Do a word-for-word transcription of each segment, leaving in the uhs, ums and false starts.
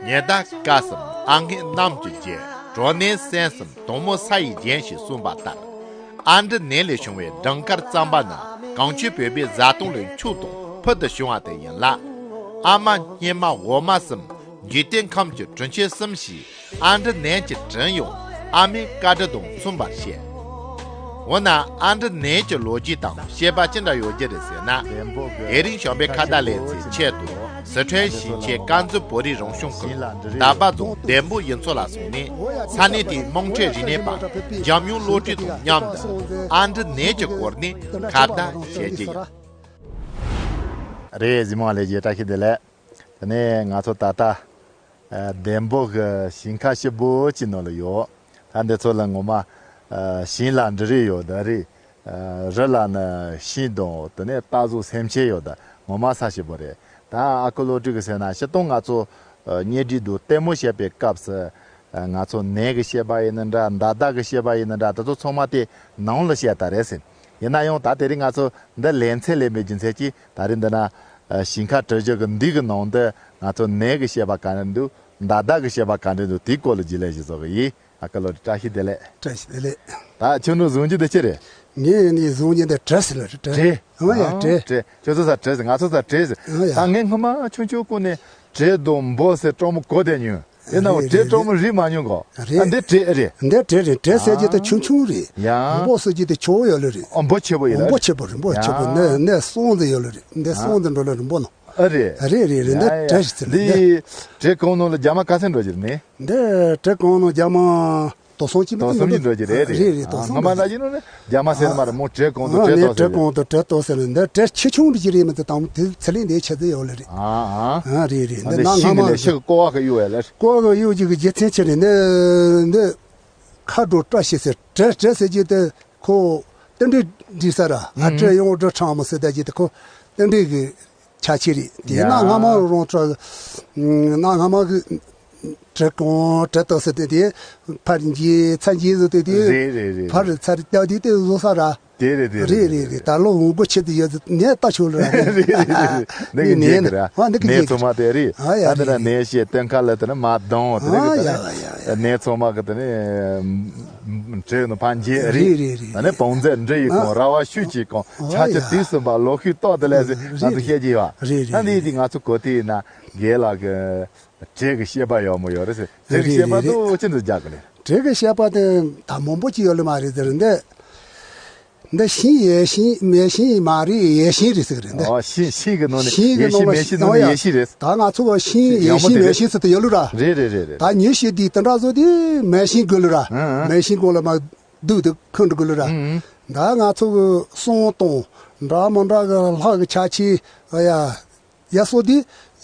ཉི་ཟླ་སྐར་གསུམ་ཨ་སྔས་གནམ་གྱི་རྒྱན། གྲོ་ནས་སྲན་གསུམ་དོན་མོ་ས་ཡི་རྒྱན་ཞེས་གསུངས་པ་ལྟར། ཨ་འབྲུ་ནས་ལས་བྱུང་བའི་སྦྲང་དཀར་རྩམ་པ་ནི་གངས་ཅན་བོད་པའི་བཟའ་བཏུང་ལས་མཆོག་དང་ཕུལ་དུ་བྱུང་བ་དེ་ཡིན་ལ། ཨ་མ་སྙེ་མ་འོ་མ་གསུམ། འཇིག་རྟེན་ཁམས་ཀྱི་དྲིན་ཆེན་གསུམ་ཞེས་ཨ་འབྲུ་ནས་ཀྱི་དྲིན་ཡང་ཨ་མའི་བཀའ་དྲིན་དང་མཚུངས་པར་བཤད། འོ་ན་ཨ་འབྲུ་ནས་ཀྱི་ལོ་རྒྱུས་དང་བཤད་པ་ཅི་འདྲ་ཡོད་རྒྱུ་རེད་ཟེར་ན། དེ་རིང་བྱམས་པའི་ཁ་བརྡ་ལེ་ཚན་ཆེད་དུ་སི་ཁྲོན་ཞིང་ཆེན་དཀར་མཛེས་བོད་རིགས་རང་སྐྱོང་ཁུལ་འདབ་པ་རྫོང་བདེ་འབོད་ཡུལ་ཚོ་ལ་སོང་ནས། ས་གནས་དེའི་དམངས་ཁྲོད་རིག་གནས་པ་འཇམ་དབྱངས་བློ་གྲོས་དང་མཉམ་དུ་ཨ་འབྲུ་ནས་ཀྱི་སྐོར་ནས་ཁ་བརྡ་བྱེད་ཀྱི་ཡོད། རེད། གཟིགས་མོ་ལྷན་རྒྱས་བཀྲ་ཤིས་བདེ་ལེགས། དེ་ནས་ང་ཚོ་ད་ལྟ་ཨ་བདེ་འབོད་ཀྱི་ཞིང་ཁ་ཞིབ་པོ་ཅིག་ནང་ལ་ཡོད། ད་འདི་ཚོ་ལ་ངོ་མ་ཨ་ཞིང་ལ་འབྲུ་རིགས་ཡོད་ད་རེད། ཨ་རི་ལ་ནི་ཤིང་དང་དེ་ནས་རྟ་ཟོག་སེམས་ཅན་ཡོད་ད། ངོ་མ་ས་ཞིབ་པོ་རེད། ད་ཨ་ཁུ་བློ་གྲོས་ཀྱིས་ཟེར་ན་སྤྱིར་བཏང་ང་ཚོ་ཨ་གཉེན་སྒྲིག་དང་ལྟད་མོ་བྱེད་པའི་སྐབས་སུ་ཨ་ང་ཚོ་ནས་ཀྱི་བཤད་པ་ཡིན་ན་འདྲ། མདའ་དར་གྱི་བཤད་པ་ཡིན་ན་འདྲ། དེ་ཚོ་ཚང་མ་དེ་ནང་ལ་བཤད་ད་རེད་ཟེར། ཡིན་ན་ཡང་ད་དེ་རིང་ང་ཚོ་འདི་ལེ་ཚན་ལེན་པའི་རྒྱུ་མཚན་གྱིས་ད་རེས་འདི་ན་ཨ་ཞིང་ཁ་བྲི་རྒྱུ་གི་འདི་གི་ནང་དུ་ང་ཚོ་ནས་ཀྱི་བཤད་པ་ག་འདྲ་འདུག་མདའ་དར་གྱི་བཤད་པ་ག་འདྲ་འདུག་དེའི་སྐོར་ལ་རྒྱུས་ལོན་ཞིག་བཟོ་གི་ཡིན། ཨ་ཁུ་བློ་གྲོས་བཀྲ་ཤིས་བདེ་ལེགས། བཀྲ་ཤིས་བདེ་ལེགས། ད་ཁྱོད་ནོ་བཟུང་རྒྱུ་དེ་ཅི་རེད། ངས་ནི་བཟུང་རྒྱུ་འདི་བྲེ་ཟེར་ལ་རེད། བྲེ། བྲེ། ཨ་ཡ་ཨ་བྲེ། བྲེ། ཁྱོད་ཚོ་ས་བྲེ་ཟེར། ང་ཚོ་ས་བྲེ་ཟེར། ཨ་ཡ། ད་ངས་སྔོན་མ་ཆུང་ཆུང་སྐུ་ནས་བྲེ་དང་འབོ་ཟེར་སྤྲང་མོ་གོ་བསྡད་མྱོང་། དེ་ན་རེད་བྲེ་རེད་སྤྲང་མོ་རེད། རིག་མ་མྱོང་གོ། རེད། ཨ་འདི་བྲེ་རེད། འདི་བྲེ་རེད། བྲེ་ཟེར་རྒྱུ་དེ་ཆུང་ཆུང་རེད། ཡ། འབོ་ཟེར་རྒྱུ་དེ་ཆེ་བོ་ཡོད་ལེ་རེད། ཨ་འབོ་ཆེ་བོ་ཡོད་ལེ་འབོ་རེད། ཆེ་བོ་རེད། འབོ་ཆེ་བོ། ཡ། ནས་ནས་སོང་དེ་ཡོད་ལེ་རེད། འདི་ཨ་སོང་དེ་འགྲོ་ལེ་རེད་འབོ་ནོ། ཨ་རེད། རེད་རེད་རེད། ཡ་འདི་ཡ། བྲེ་ཟེར་ལེ་འདི། འདི་བྲེ་གོང་ནང་ལ་རྒྱ་མ་ག་ཚད་འགྲོ་རྒྱུ་རེད་ནི། འདི་བྲེ་གོང་ནང་རྒྱ་མ་དོ་སོང་གཅིག་མ་དོ་གཏོང་སོང་གཅིག་འགྲོ་གི་རེད། རེད་རེད། དོ་ཨ་སོང་སྔ་མ་ན་ཡིན་ནོ་ནི་རྒྱ་མ་ཟེར་མ་རེད། མོ་བྲེ་གོང་དུ་ཨ་བྲེ་ནས་དོ་བྲེ་ཟེར་གོང་དུ་བྲེ་དོ་ཟེར་ནས་འདི་བྲེ་ཆེ་ཆུང་རེ་ཅིག་རེད་མི་དེ་དང་དེ་ཚེ་ལེན་དེ་ཆེ་ཚེ་ཡོད་ལེ་རེད། ཨ་ཨ། ཨ་རེད་རེད། འདི་ནང་སྔ་མ་ལ་ཤི་ཀོ་བ་གི་གཡུག་ཡ་ལེ། ཀོ་བ་གི་གཡུག་ཅིག་གི་རྒྱུ་མཚན་ཆེ་རེད། འདི་འདི་ཁ་འགྲོ་བཀྲ་ཤིས་ཟེར་བྲེ་བྲེ་ཟེར་རྒྱུ་དེ་ཁོ་རྟེན་འབྲེལ་འགྲིག་ས་ར། ཨ་བྲེ་ཡོང་བྲེ་ཕྲང་མོ་ཟེར་ད་རྒྱུ་དེ་ཁོ་རྟེན་འབྲེལ་གི་ཆ་ཆེ་རེད། དེ་ཡ། ན་སྔ་མ་རོང་ཁྲ་ན་སྔ་མ་གི་བྲེ་གོང་བྲེ་དོ་ཟེར་དེ་དེ་ཕར་འགྱེལ་ཚ་འགྱེལ་ཟེར་དེ་དེ་རེད་རེད་རེད། ཕར་ཚར་སྟབས་དེ་དེ་བཟོ་ས་ར། དེ་རེད་དེ་རེད་རེད་རེད་རེད། རེད། ད་ལོ་འུ་གོ་ཆེ་དེ་ཡོད་ནས་ལྟ་ཆོག་ལ་ར། རེད་རེད་རེད་རེད། འདི་གི་ནས་འགྱེལ་གི་ར། ཨ་འདི་གི་ནས་འགྱེལ་ཚང་མ་དེ་རེད། ཨ་ཡ་ད་འདི་རེད་ན་རེད། ནས་ཤེས་སྟོན་ཁ་ལ་དེ་ནི་མ་གདོང་དེ་ནི་ཨ་གི་དེ་ཡ་ཡ་ཡ། ནས་ཚང་མ་གི་དེ་ནི་བྲེ་ནི་ཕར་འགྱེལ་རེད། རེད་རེད་རེད། ད་ནི་བོང་རྫས་འབྲི་ཡི་གོང་ཨ་ར་བ་ཤུད་ཀྱི་གོང་ཨ་ཆ་ཆ་ཡ། དུས་གསུམ་པ་ལོ་ཤུད་ཏོག་དེ་ལས་ཟེར་ང་ཚོ་བཤད་ཀྱི་ཡོད། རེད་རེད། ད་འདི་དེ་ང་ཚོ་གོ་དེ་ཡིན་ན་རྒན་ལགས་ཀྱི་བྲེ་གི་བཤད་པ་ཡག་མོ་ཡོད་རེད་ཟེར། བྲེ་གི་བཤད་པ་དུ་ཅི་འདྲ་རྒྱག་གི་རེད། བྲེ་གི་བཤད་པ་དེ་ད་མང་པོ་ཅིག་ཡོད་ལེ་མ་རེད་ཟེར་འདི། འདི་ཤིང་ཡས་ཤིང་མས་ཤིང་མ་རེད་ཡས་ཤིང་རེད་ཟེར་གི་རེད་འདི། ཨོ་ཤིང་ཤིང་གི་ནང་ནས་ཤིང་གི་ཡས་ཤིང་ནང་ལ་མས་ཤིང་ནང་ནས་ཡས་ཤིང་རེད། ད་ང་ཚོ་ཤིང་ཡས་ཡག་མོ་ཤིང་དེ་མས་རེད། ཤིང་ཟེར་དེ་ཡོད་ལེ་ར། རེད་རེད་རེད་རེད། ད་ཉི་ཤུ་དེ་དེ་འདྲ་བཟོ་དེ་མས་ཤིང་དགོས་ལེ་ར། ཨང་ཨང་། མས་ཤིང་གོང་ལ་མ་སྡུག་དེ་ཁོན་འགྲོ་དགོས་ལེ་ར། ཨང་ཨང་། ད་ང་ཚོ་གི་གསང་སྟོང་འདྲ་མི་འདྲ་གི་ལྷག་གི་ཆ་ཆེ་ཨ་ཡ། ཡ་སོ་དེ་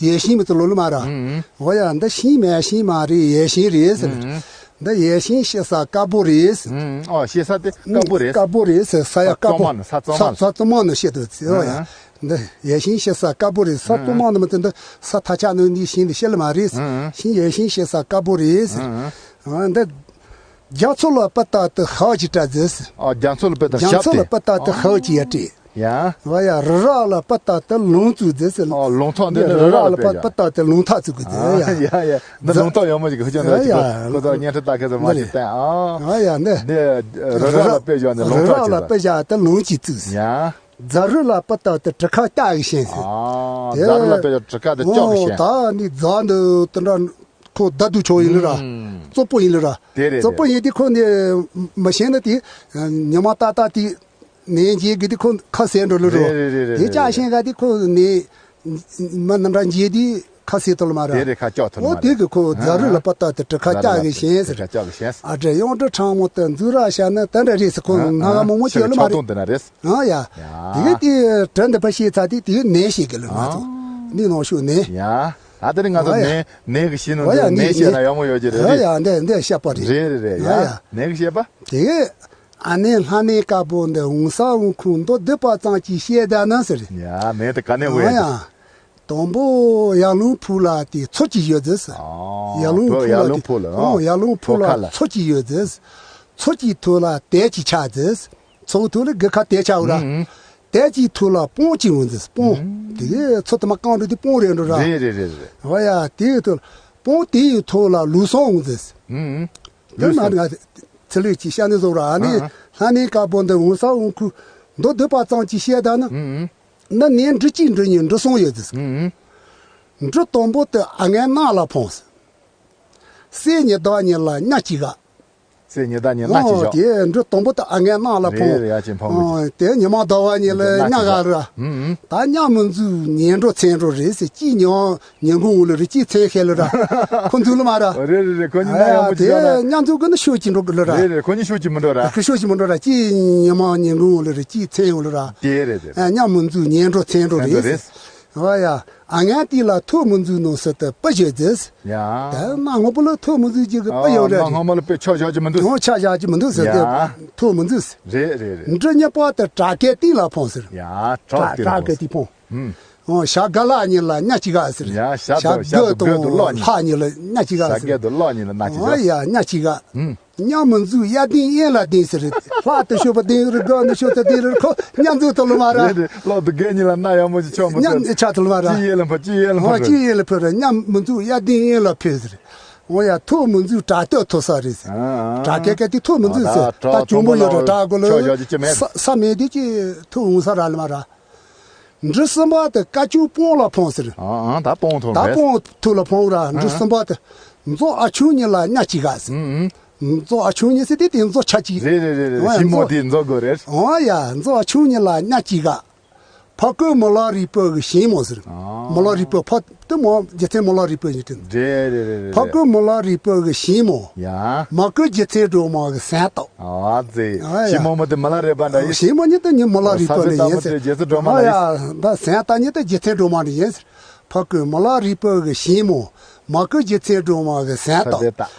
ཡས་ཤིང་མི་ཚོ་ལོ་ལོ་མ་ར། ཨང་ཨང་། འོ་ཡ་འདི་ཤིང་མས་ཤིང་མ་རེད་ཡས་ཤིང་རེད་ཟེར། ཨང་ཨང་། འདི་ཡས་ཤིང་ཤི་ས་དཀར་པོ་རེད་ཟེར། ཨང་ཨང་། ཨོ་ཤི་ས་དེ་དཀར་པོ་རེད། དཀར་པོ་རེད་ཟེར། ས་ཡ་ས་དཀར་པོ་བཙོ་མ་ནི་ས་བཙོ་མ་ནི་ས་བཙོ་མ་ནི་བཤད་དུ་ཚེ་འོ་ཡ། ཨང་ཨང་། འདི་ཡས་ཤིང་ཤི་ས་དཀར་པོ་རེད། ས་ཨང་ཨང་། བཙོ་མ་ནི་མི་ཚོ་འདི་ས་ཐ་ཆ་ནི་འདི་ཤིང་འདི་ཤི་ལ་མ་རེད་ཟེར། ཨང་ཨང་། ཤིང་ཡས་ཤིང་ཤི་ས་དཀར་པོ་རེད་ཟེར། ཨང་ཨང་། ཨ་འདི་རྒྱ་མཚོ་ལ་པུ་ཏ་དུ་ཧ་ཅི་ཏྲ་ཟེར། ཨ་རྒྱ་མཚོ་ལ་པུ་ཏ་རྒྱ་མཚོ་ལ་པུ་ཏ་དུ་ཧ་ཅི་ཡ་ཏྲི། ཡ། ཝ་ཡ་རི་རབ་ལ་པུ་ཏ་དུ་ལུང་བཙུགས་ཟེར་ཟེར། ཨ་ལུང་ཐོག་འདི་རི་རབ་ལ་པུ་ཏ་དུ་ལུང་ཐག་བཙུགས་གི་ཟེར། ཡ་ཡ་ཡ། འདི་ལུང་ཐོག་ཡོད་མོ་ཞིག་ཧུ་ཅང་འདི་ཅིག་ཁོ་ཚོ་བརྙན་འཕྲིན་ལྟ་མཁན་ཚོ་མ་ཅིག་བསྟན་ཨ། ཨ་ཡ་འདི། འདི་རི་རབ་ལ་པེ་བཞག་ནས་ལུང་ཐོག་རི་རབ་ལ་པེ་བཞག་དུ་ལུང་ཅིག་བཙུགས་ཟེར། ཡ། རྫ་རི་ལ་པུ་ཏ་དུ་གྲུ་ཁ་སྐྱག་གི་ཞེན་ཟེར། ཨ་རྫ་རི་ལ་པེ་བཞག་གྲུ་ཁ་དུ་སྐྱོག་གི་ཞེན། ད་ནི་རྫ་འདི་དུ་འདྲ། ཁོ་བརྡ་དུ་ཆོག་ཡིན་ལ་ར། ཨུམ། བཙོག་པོ་ཡིན་ལ་ར། དེ་རེད། བཙོག་པོ་ཡིན་དེ་ཁོ་ནི་མི་ཤེས་ན་དེ་ཉི་མ་ཏག་ཏག་དེ་ནས་འཇལ་གི་དེ་ཁོ་ཁ་ཟས་འགྲོ་ལ་རོ། རེད་རེད་རེད་རེད། དེ་ཅག་ཤེས་ག་དེ་ཁོ་ནི་མི་ནམ་ར་འཇལ་དེ་ཁ་ཟས་ཐོ་ལ་མ་ར། དེ་རེད་ཁ་ལྕགས་ཐོ་ལ་མ་ར། འོ་དེ་གི་ཁོ་རྫ་རི་ལ་པ་ཏ་དེ་གྲུ་ཁ་ལྕགས་གི་ཞེན་ཟེར། གྲུ་ཁ་ལྕགས་གི་ཞེན། ཨ་འདྲ་ཡོང་འདྲ་ཕྲང་མོ་དེ་འཛུལ་ར་ཤ་ན་དེ་འདྲ་རེད་ཟེར། ཁོ་ང་ང་མོ་མོ་ཆེ་ལ་མ་རེད། ཨ་ཡ། དེ་གི་དེ་གྲུ་འདི་པ་ཤེས་ཚ་དེ་དེ་ནས་ཤེས་གི་ལ་ང་ཚོ་ནི་ནང་ཤུགས་ནས། ཡ། ད་དེ་ནི་ང་ཚོ་ཨ་ཡ། ནས་ནས་གི་ཤེས་ནོ་འོ་ཡ་ནས་ནས་ཤེས་ན་ཡག་མོ་ཡོད་ཀྱི་རེད། ཨ་ཡ་འདི་འདི་བཤད་པ་རེད། རེད་རེད་རེད། ཡ་ཡ། ནས་གི་བཤད་པ། དེ་གི་ཨ་ནེ་ལྷ་ནེ་དཀར་པོ་འདི་འོང་ས་འོང་ཁུང་མདོ་སྡེ་པ་ཙང་གི་བཤད་ད་ན་ཟེར། ཡ་ནས་དེ་ག་ནས་འོང་ཡ། དང་པོ་ཡར་ལུང་ཕུག་ལ་དེ་མཚོ་གཅིག་ཡོད་ཟེར། ཨ་ཡར་ལུང་ཕུག་ལ་ཡར་ལུང་ཕུག་ལ་ཨ་ཡར་ལུང་ཕུག་ལ་མཚོ་ཁ་ལ། མཚོ་གཅིག་ཡོད་ཟེར། མཚོ་གཅིག་ཐོག་ལ་དེ་གཅིག་ཆགས་ཟེར། མཚོ་ཐོག་ལ་དགུ་ཁ་དེ་ཆགས་ར། ཨང་། དེ་གཅིག་ཐོག་ལ་སྤང་གཅིག་འོང་ཟེར། སྤང་། ཨང་། དེ་གི་མཚོ་དེ་མ་གང་འགྲོ་དེ་སྤང་རེད་འགྲོ་ར། རེད་རེད་རེད་རེད། ཨ་ཡ་དེ་གི་ཐོག་ལ། སྤང་དེ་ཡི་ཐོག་ལ་ལུས་སྲོག་འོང་ཟེར། ཨུ་ཨུ། དེ་ན་ང་ཚེ་ལུས་ཀྱི་ཤ་ནི་བཟོ་ར་ཨ་ནི། ཨ་ཨ། ལྷ་ནི་དཀར་པོ་འདི་འོང་ས་འོང་ཁུ་མདོ་སྡུད་པ་ཙམ་གྱིས་བཤད་ད་ན། ཨུ་ཨུ། ན་ནས་འབྲུ་གཅིག་འབྲུ་གཉིས་འབྲུ་གསུམ་ཡོད་ཟེར། ཨུ་ཨུ། འབྲུ་དང་པོ་དེ་ཨ་ངན་སྣ་ལ་ཕོངས་ཟེར། སྲས་ཉི་ཟླ་གཉིས་ལ་གཉའ་གཅིག་ག་སྲས་ཉི་ཟླ་གཉིས་སྣ་གཅིག་བཞག་དེ་འབྲུ་དང་པོ་དེ་ཨ་ངན་སྣ་ལ་ཕོངས། རེད་རེད། ཡ་ཅིག་ཕོངས་གི། ཨོ། དེ་ཉི་མ་ཟླ་བ་གཉིས་ལ་གཉའ་ག་ར། ཨུ་ཨུ། ད་གཉའ་མི་འཛུགས་ཉལ་འགྲོ་ཚན་འགྲོ་རེད་ཟེར། གཅིག་ཉལ་ཉལ་གུང་འོག་ལ་རེད། གཅིག་མཚན་ཤེས་ལ་ར། ཁོ་འཛུགས་ལ་མ་ར། རེད་རེད་རེད། ཁོ་གཉིས་ན་ཡག་པོ་ཅིག་ཡོད་ར། དེ་གཉའ་འཛུགས་གི་ནི་ཤོད་ཅིག་འགྲོ་གི་ལ་ར། རེད་རེད། ཁོ་གཉིས་ཤོད་ཅིག་མི་འགྲོ་ར། ཁོ་ཤོད་ཅིག་མི་འགྲོ་ར། གཅིག་ཉི་མ་ཉལ་གུང་འོག་ལ་རེད། གཅིག་མཚན་འོག་ལ་ར། དེ་རེད་རེད། ཨ། གཉའ་མི་འཛུགས་ཉལ་འགྲོ་ཚན་འགྲོ་ཚན་འགྲོ་རེད། རེད། ཨོ་ཡ། ཨ་ངན་དེ་ལ་ཐུགས་མི་འཛུགས་ནོ་ཟེར་ཏེ་སྤུ་བཞི་ཟེར། ཡ། ད་ན་སྔོན་པོ་ལ་ཐུགས་མི་འཛུགས་ཀྱི་གི་སྤུ་ཡོད་རེད། ཨ། ན་སྔོན་པོ་ལ་དཔེ་ཆོག་ཆོག་ཅིག་མི་འདུག་ཡང་ཆ་བཞག་ཅིག་མི་འདུག་ཟེར་ཏེ། ཡ། ཐུགས་མི་འཛུགས་ཟེར། རེད་རེད་རེད། འབྲུ་གཉིས་པ་དེ་བྲག་སྐད་གཏིང་ལ་ཕོངས་ཟེར། ཡ། བྲག་བྲག་སྐད་གཏིང་ཕོངས། ཨུམ། ཨོ། ཞག་དགུ་ལྷག་གཉིས་ལ་གཉའ་གཅིག་ག་ཟེར། ཡ། ཞག་དགུ་དང་ལྷག་གཉིས་ལ་གཉའ་གཅིག་ག་ཟེར། ཞག་དགུ་དང་ལྷག་གཉིས་ལ་གཉའ་གཅིག་ག་ཨོ་ཡ། གཉའ་གཅིག་ག་ཨུམ། གཉའ་མི་འཛུགས་གཡས་གཏིང་གཡོན་ལ་གཏིང་ཟེར། ལྷག་ཏུ་ཤོར་བ་གཏིང་རུ་དགོས་ནི་ཤོར་ཚེ་གཏིང་རུ་ཁོ་གཉའ་འཛུགས་ཐུབ་ལ་མ་ར། རེད་རེད། ལྷག་ཏུ་རྒས་གཉིས་ལ་སྣ་ཡག་མོ་ཅིག་ཆོག་མི་ཐུབ། གཉའ་ཆག་ཐུབ་ལ་མ་ར། གཅིག་གཡས་ལ་འཕུར། གཅིག་གཡོན་ལ་འཕུར། ཨོ། གཅིག་གཡོན་ལ་འཕུར་ར། གཉའ་མི་འཛུགས་གཡས་གཏིང་གཡོན་ལ་འཕུར་ཟེར། ཨོ་ཡ། ཐུགས་མི་འཛུགས་བྲག་སྟོད་ཐུག་ས་རེད་ཟེར། ཨ་ཨ། བྲག་སྐད་སྐད་དེ་ཐུགས་མི་འཛུགས་ཟེར། ད་ད་གྱོང་པོ་ཡོད་ར། བྲག་གོ་ལ་ཆོག་ཆོག་ཅིག་ཅི་མེད། ས་ས་མེད་དེ་ཅི་ཐུགས་འོང་ས་ར་ལ་མ་ར། འབྲུ་གསུམ་པ་དེ་དཀར་ཆུང་སྤང་ལ་ཕོངས་ཟེར། ཨ་ཨ། ད་སྤང་ཐུག་ད་རེད། སྤང་ཐུག་ལ་ཕོངས་ར། འབྲུ་གསུམ་པ་དེ་མཛོ་ཨ་ཆུང་གཉིས་ལ་གཉའ་གཅིག་ག་ཟེར། ཨུ་ཨུ། མཛོ་ཨ་ཆུང་གཉིས་ཟེར་དེ་དེ་མཛོ་ཆ་གཅིག་རེད་རེད་རེད་རེད། ཨོ་ཡ། ཞི་མོ་མཛོ་དེ་མཛོ་དགོས་རེད། ཨོ་ཡ། མཛོ་ཨ་ཆུང་གཉིས་ལ་གཉའ་གཅིག་ག་ཕ་ཀོ་མི་ལ་རིག་པ་གི་ཞིང་མོ་ཟེར། ཨ། མི་ལ་རིག་པ་ཕ་དེ་མོ་རྒྱུ་མཚན་མི་ལ་རིག་པ་ཡིན་དྲན། རེད་རེད་རེད་རེད། ཕ་ཀོ་མི་ལ་རིག་པ་གི་ཞིང་མོ། ཡ། མ་ཀོ་རྒྱུ་མཚན་སྒྲོལ་མ་གི་ཟན་ཏོག་ཨ་ཙི། ཨ་ཡ། ཞིང་མོ་མོ་དེ་མི་ལ་རས་པ་འདྲ་ཡིན། ཞིང་མོ་ཉིད་དུ་ཉིད་མི་ལ་རས་པ་འདྲ་ཡིན་ཟེར། རྒྱལ་སྲས་སྒྲོལ་མ་ལ་ཡིན། ཨ་ཡ། ད་ཟན་ཏོག་ཉིད་དུ་རྒྱལ་སྲས་སྒྲོལ་མ་འདྲ་ཡིན་ཟེར། ཕ་ཀོ་མི་ལ་རས་པ་གི་ཞིང་མོ། མ་ཀོ་རྒྱལ་སྲས་སྒྲོལ་མ་གི་ཟན་ཏོག་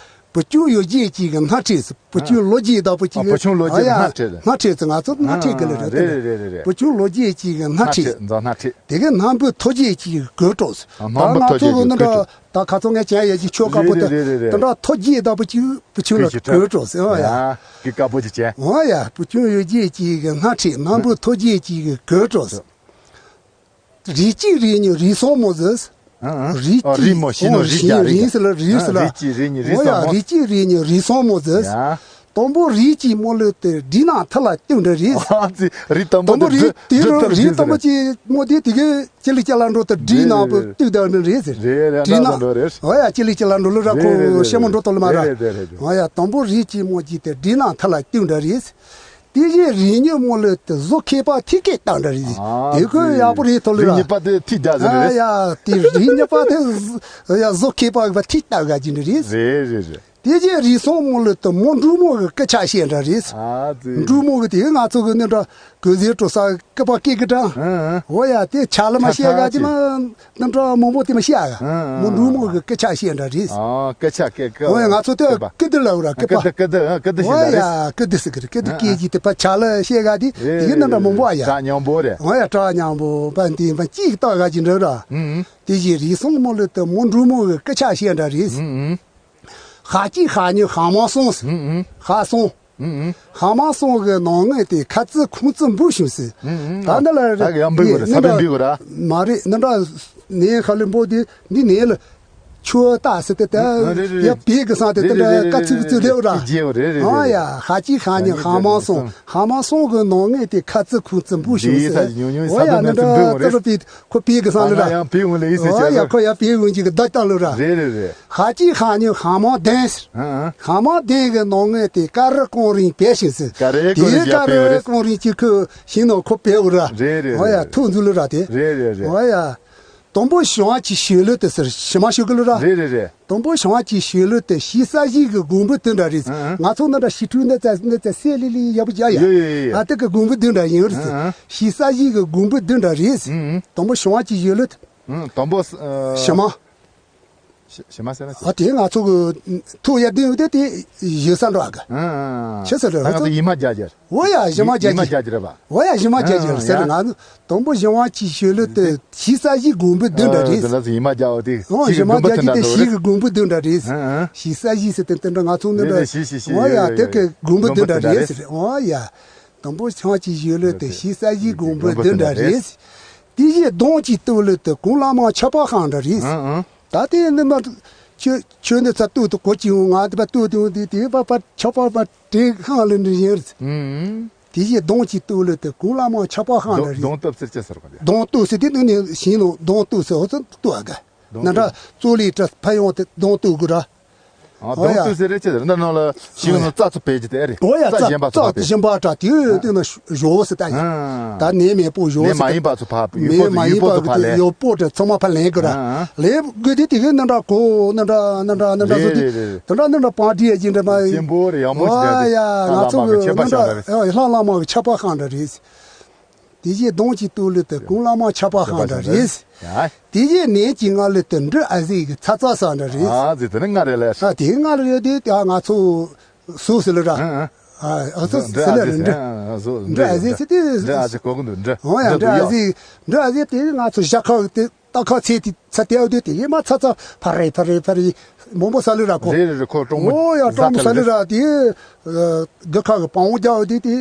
བུ་ཆུང་ཡོ་རྒྱས་གཅིག་གི་སྣ་ཁྲིད་ཟེར། བུ་ཆུང་ལོ་རྒྱས་དང་བུ་ཆུང་། ཨ། བུ་ཆུང་ལོ་རྒྱས་ཨ་ཡ། སྣ་ཁྲིད། སྣ་ཁྲིད་ཟེར། ང་ཚོ་སྣ་ཁྲིད་གི་ལ་རེད། རེད་རེད་རེད། བུ་ཆུང་ལོ་རྒྱས་གཅིག་གི་སྣ་ཁྲིད། མཛོ་སྣ་ཁྲིད། དེ་གི་སྣམ་བུ་ཐོ་རྒྱས་གཅིག་གི་གོས་དཀྲོགས་ཟེར། ཨ། སྣམ་བུ་ཐོ་རྒྱས་གཅིག་གི་གོས་དཀྲོགས། ད་ང་ཚོ་ངས་བྱས་ཡ་གཅིག་ཆོ་དཀར་པོ་དེ། རེད་རེད་རེད་རེད། དེ་འདྲ་ཐོ་རྒྱས་དང་བུ་ཆུང་བུ་ཆུང་ལ་གོས་དཀྲོགས་ཟེར། ཨ་ཡ། ཡ། གི་དཀར་པོ་ཅིག་བྱས། ཨོ་ཡ། བུ་ཆུང་ཡོ་རྒྱས་གཅིག་གི་སྣ་ཁྲིད། སྣམ་བུ་ཐོ་རྒྱས་གཅིག་གི་གོས་དཀྲོགས་ཟེར། རིགས་གཅིག་རིགས་གཉིས་རིགས་གསུམ་མོ་ཟེར། ཨ་ཨ། རིགས་ཨ། གཅིག་རིགས་མོ་ཞིག་ནོ། ཨོ། རིགས་རྒྱ་རིགས་ཟེར་ལ་རིགས་ཟེར་ལ། ཨ། རིགས་གཅིག་རིགས་གཉིས་རིགས་གསུམ་མོ། ཨོ་ཡ། རིགས་གཅིག་རིགས་གཉིས་རིགས་གསུམ་མོ་ཟེར། ཡ། དང་པོ་རིགས་གཅིག་མོ་ལོས་ཏེ་འབྲི་ནག་ཐི་ལ་སྟོན་འདྲ་རེད། ཨ་ཙི། རིགས་དང་པོ་དང་པོ་རིགས་དེ་རུ་རིགས་དང་པོ་གཅིག་མོ་དེ་དེ་གའི་ཅི་ལི་ཅི་ལ་འགྲོ་དེ་འབྲི་ནག་པོ་སྟོན་འདྲ་རེད་ཟེར། རེད་རེད། འབྲི་ནག་འགྲོ་རེད། ཨོ་ཡ། ཅི་ལི་ཅི་ལ་འགྲོ་ལོ་ར། ཁོ་ཤེ་མོ་འགྲོ་ཏོ་ལ་མ་ར། རེད་རེད་རེད། ཨོ་ཡ། དང་པོ་རིགས་གཅིག་མོ་གཅིག་དེ་འབྲི་ནག་ཐི་ལ་སྟོན་འདྲ་རེད། དེ་བཞིན་རིགས་གཉིས་མོ་ལོས་ཏེ་བཟོ་མཁས་པ་ཐི་ཀེ་བཏང་འདྲ་རེད། ཨ་དེ་ཁོས་ཡག་པོ་རེད་ཐོ་ལོ་ར། རིགས་གཉིས་པ་དེ་ཐི་རྒྱ་ཟེར་རེད། ཨ་ཡ། དེ་རིགས་གཉིས་པ་དེ་ཡ་བཟོ་མཁས་པ་གི་ཐི་བཏང་ག་ཅི་འདྲ་རེད། རེད་རེད་རེད། དེ་རྗེས་རིགས་གསུམ་མོ་ལོས་ཏེ་མོ་འབྲུག་མོ་གི་སྐད་ཆ་བཤད་འདྲ་རེད། ཨ་ཙི། འབྲུག་མོ་གི་དེ་ང་ཚོ་གི་ནི་འདྲ་གོས་ཟེར་སྤྲོ་ས་སྐད་པ་སྐད་གི་འདྲ། ཨ་ཨ། འོ་ཡ། དེ་ཆ་ལ་མ་བཤད་ག་དེ་མ། ནམ་གྲངས་མང་པོ་དེ་མ་ཤེས་ཨ། ཨ་ཨ། མོ་འབྲུག་མོ་གི་སྐད་ཆ་བཤད་འདྲ་རེད། ཨ། སྐད་ཆ་སྐད་སྐད། འོ་ཡ། ང་ཚོ་དེ་སྐད་དུ་ལབ་ར། སྐད་པ། སྐད་དུ་སྐད་དུ་ཨ། སྐད་དུ་ཤེས་འདྲ་རེད། འོ་ཡ། སྐད་དུ་ཟེར་གི་རེད། སྐད་དུ། ཨ་ཨ། སྐད་ཀྱི་དེ་པ་ཆ་ལ་བཤད་ག་དེ། རེད་དེ་གི་ནམ་གྲངས་མང་པོ་ཨ་ཡ། གྲགས་ཉམས་པོ་རེད། འོ་ཡ། གྲགས་ཉམས་པོ་པ་འདི་པ་གཅིག་ཏག་ག་ཅི་འདྲ་ར། ཨུ་ཨུ། དེ་བཞིན་རིགས་གསུམ་མོ་ལོས་ཏེ་མོ་འབྲུག་མོ་གི་སྐད་ཆ་བཤད་འདྲ་རེད། ཨུ་ཨུ། ཤ་གཅིག་ཤ་གཉིས་ཤ་མང་གསུམ་ཟེར། ཨུ་ཨུ། ཤ་གསུམ། ཨུ་ཨུ། ཤ་མང་གསུམ་གི་ནང་ངོས་དེ་ཁ་རྩི་ཁུང་རྩི་འབུ་ཞིམ་ཟེར། ཨུ་ཨུ། ད་འདི་ལ་ད་གི་ཡང་འབུ་གོ་ར། ས་བོན་འབུ་གོ་ར། མ་རེད། འདི་འདྲ་ནས་ཁ་ལི་འབོ་དེ་འདི་ནས་ལ་ཆུ་ཏག་ཟེར་ཏེ་ད། ཨ་རེད་རེད། ཡ་བེ་གི་སང་དེ་དེ་འདྲ་དཀའ་ཚིགས་ཚིག་དེ་འོ་ར། རེད་རེད། ཨ་ཡ། ཤ་གཅིག་ཤ་གཉིས་ཤ་མང་གསུམ། ཤ་མང་གསུམ་གི་ནང་ངོས་དེ་ཁ་རྩི་ཁུང་རྩི་འབུ་ཞིམ་ཟེར། འོ་ཡ། འདི་འདྲ་ཙ་ར་པི་ཁོ་བེ་གི་སང་ལ་ར། ཡང་བེ་འོང་ལ་ཡིན་ཟེར། ཨ་ཡ། ཁོ་ཡ་བེ་འོང་གི་གི་ད་ལྟ་ལ་ར། རེད་རེད་རེད། ཤ་གཅིག་ཤ་གཉིས་ཤ་མང་ལྡན་ཟེར། ཨ་ཨ། ཤ་མང་ལྡན་གི་ནང་ངོས་དེ་ཀ་རི་ཀོང་རིང་བེ་ཞིང་ཟེར། ཀ་རི་ཀོང་རིང་། དེའི་ཀ་རི་ཀོང་རིང་གཅིག་ཁོས་ཤིང་ནང་ཁོ་བེ་འོ་ར། རེད་རེད། འོ་ཡ། རེད། ཐུགས་འཛུལ་ལ་ར་དེ། རེད་རེད་རེད། འོ་ཡ། དང་པོ་ཞིང་བ་གཅིག་ཞོལ་ལོ་དེ་ཟེར་ཞི་མ་ཞུ་གི་ལོ་ར། རེད་རེད་རེད། དང་པོ་ཞིང་བ་གཅིག་ཞོལ་ལོ་དེ་ཞི་ས་གཞི་གི་གོང་བུ་དེ་འདྲ་རེད། ཨ་ཨ། ང་ཚོ་ནི་འདྲ་ཞི་ཁྲུ་ནི་ཙ་ནི་ཙ་སེ་ལི་ལི་ཡ་བུ་ཡ་ཡ། ཡོད་ཡོད་ཡོད་ཡོད། ཨ་དེ་གི་གོང་བུ་དེ་འདྲ་ཡིན་རེད། ཨ་ཨ། ཞི་ས་གཞི་གི་གོང་བུ་དེ་འདྲ་རེད། ཨ་ཨ། དང་པོ་ཞིང་བ་གཅིག་ཞོལ་ལོ་དེ། ཨ། དང་པོ་ཨ། ཞི་མ། ཞི་ཞི་མ་ཟེར་ན་ཅི། ཨ་དེ་ང་ཚོ་གི་ཐུགས་ཡ་དེ་ཡོད་དེ་དེ་ཞི་ས་འགྲོ་ག་ཨ་ཨ། ཆི་ཟེར་རེད། ད་ང་ཚོ་ཡི་མ་རྒྱ་རྒྱ། འོ་ཡ། ཞི་མ་རྒྱ་རྒྱ། ཡི་མ་རྒྱ་རྒྱ་རེད་པ། འོ་ཡ། ཞི་མ་རྒྱ་རྒྱ་ཟེར། ཨ་ཡ། ང་ཚོ་དང་པོ་ཞིང་བ་གཅིག་ཞོལ་ལོ་དེ་ཞི་ས་གཞི་གོང་བུ་དེ་འདྲ་རེད། ཨ་དེ་ལ་ཡི་མ་རྒྱ་འོ་དེ། འོ་ཞི་མ་རྒྱ་རྒྱ་དེ་ཞི་གི་གོང་བུ་དེ་འདྲ་རེད། ཨ་ཨ། ཞི་ས་གཞི་ཟེར་དེ་དེ་འདྲ་ང་ཚོ་ནི་འདྲ། རེད་རེད། ཞི་ཞི་ཞི། འོ་ཡ། དེ་གི་གོང་བུ་དེ་འདྲ་རེད་ཟེར། འོ་ཡ། དང་པོ་ཞིང་བ་གཅིག་ཞོལ་ལོ་དེ་ཞི་ས་གཞི་གོང་བུ་དེ་འདྲ་རེད། དེ་བཞིན་གདོང་གཅིག་སྟོད་ལོ་དེ་གོང་ལ་མ་ཆ་པ་ཤང་འདྲ་རེད། ཨ་ཨ། ད་དེ་ནི་མ། ཁྱོད་ཁྱོད་འདི་ཚ་ལྟོས་དུ་གོ་ཅི་འོང་ང་དེ་པ་ལྟོས་དུ་འོང་དེ་དེ་པ་པ་ཆ་པ་པ་དྲེག་ཤང་ལ་འདྲི་ཡིན། ཨུམ། དེ་བཞིན་གདོང་གཅིག་ལྟོས་ལུས་ཏེ་གུང་བླ་མ་ཆ་པ་ཤང་འདྲ་རེད། གདོང་གདོང་སྟོབས་ཟེར་ཅི་ཟེར་གོ་དེ། གདོང་ལྟོས་ཟེར་དེ་ནི་ནི་ཞིང་ལོ་གདོང་ལྟོས་ཟེར་འོ་ཙམ་ལྟོས་ཨ་ག་གདོང་ན་འདྲ་ལྟོས། ཙོ་ལི་ཏྲ་ཕ་ཡོང་དེ་གདོང་ལྟོས་དགོས་ར། ཨ། འོ་ཡ། གདོང་ལྟོས་ཟེར་རེད་ཅེ་ཟེར་འདི་ནང་ལ་ཤིང་ནང་རྩྭ་ཚོ་བེད་ཀྱི་དེ་ཨེ་རེད། འོ་ཡ། རྩྭ་གཞན་པ་ཚོ་རྩྭ་ཕབ་པས། གཞན་པ་ཏྲ་དེ་དེ་ན་ཞོ་ཟེར་ད་ཡ། ཨ། ད་ནས་མེད་པོ་ཞོ་ནས་ཟེར་མ་ད་ཡིན་པ་ཚོ་ཕབ། ཡུལ་ནས་པོ་མ་ཡིན་ཡུལ་པོ་པ་ཚོ་ཕབ་ལས། ཡོ་པོ་ཏྲ་ཚང་མ་ཕ་ལེན་གི་ར། ཨ། ལས་དགོས་དེ་དེ་གི་ནི་འདྲ་གོ་ནི་འདྲ་ནི་འདྲ་ནི་འདྲ་བཟོ་དེ། རེད་རེད་རེད། དེ་འདྲ་ནི་འདྲ་པང་ཏི་ཡ་ཅིན་འདྲ་མ་ཡིན། ཆེན་པོ་རེད། ཡག་མོ་ཞིག་རེད། འོ་ཡ། ང་ཚོ་གི་ནི་འདྲ་ལྷ་བླ་མ་གི་ཆ་པ་ཤང་འདྲ་རེད། དེ་བཞིན་གདོང་གཅིག་ལྟོས་ལུས་ཏེ་གུང་བླ་མ་ཆ་པ་ཤང་འདྲ་རེད། ཡ། དེ་བཞིན་ནས་ཀྱི་ང་ལུས་ཏེ་འབྲུ་ཨ་ཟེ་གི་ཚ་ཚ་ས་འདྲ་རེད། ཨ་ཟེ་དེ་ནི་ང་རེད་ལས། ཨ་དེ་ང་རེད་དེ་ད་ང་ཚོ་སུ་ཟེར་ལ་ར། ཨ་ཨ། ཨ་སུ་ཟེར་ལ་ར་འདྲ། འབྲུ་ཨ་ཟེ་ཟེར་དེ། འབྲུ་ཨ་ཟེ་གོ་གི་འདུག་འབྲུ། འོ་ཡ། འབྲུ་ཨ་ཟེ། འབྲུ་ཨ་ཟེ་དེ་ང་ཚོ་ཞྭ་ཁ་དེ་རྟ་ཁ་ཚེ་དེ་ཚ་དེ་དེ་དེ་མ་ཚ་ཚ་ཕ་རེ་ཕ་རེ་ཕ་རེ་མོ་མོ་ས་ལུ་ར་ཁོ། རེད་རེད་རེད། ཁོ་གྲོགས་མོ། འོ་ཡ། གྲོགས་མོ་ས་ལུ་ར་དེ། དགུ་ཁ་གི་པང་བོ་རྒྱག་དེ་དེ།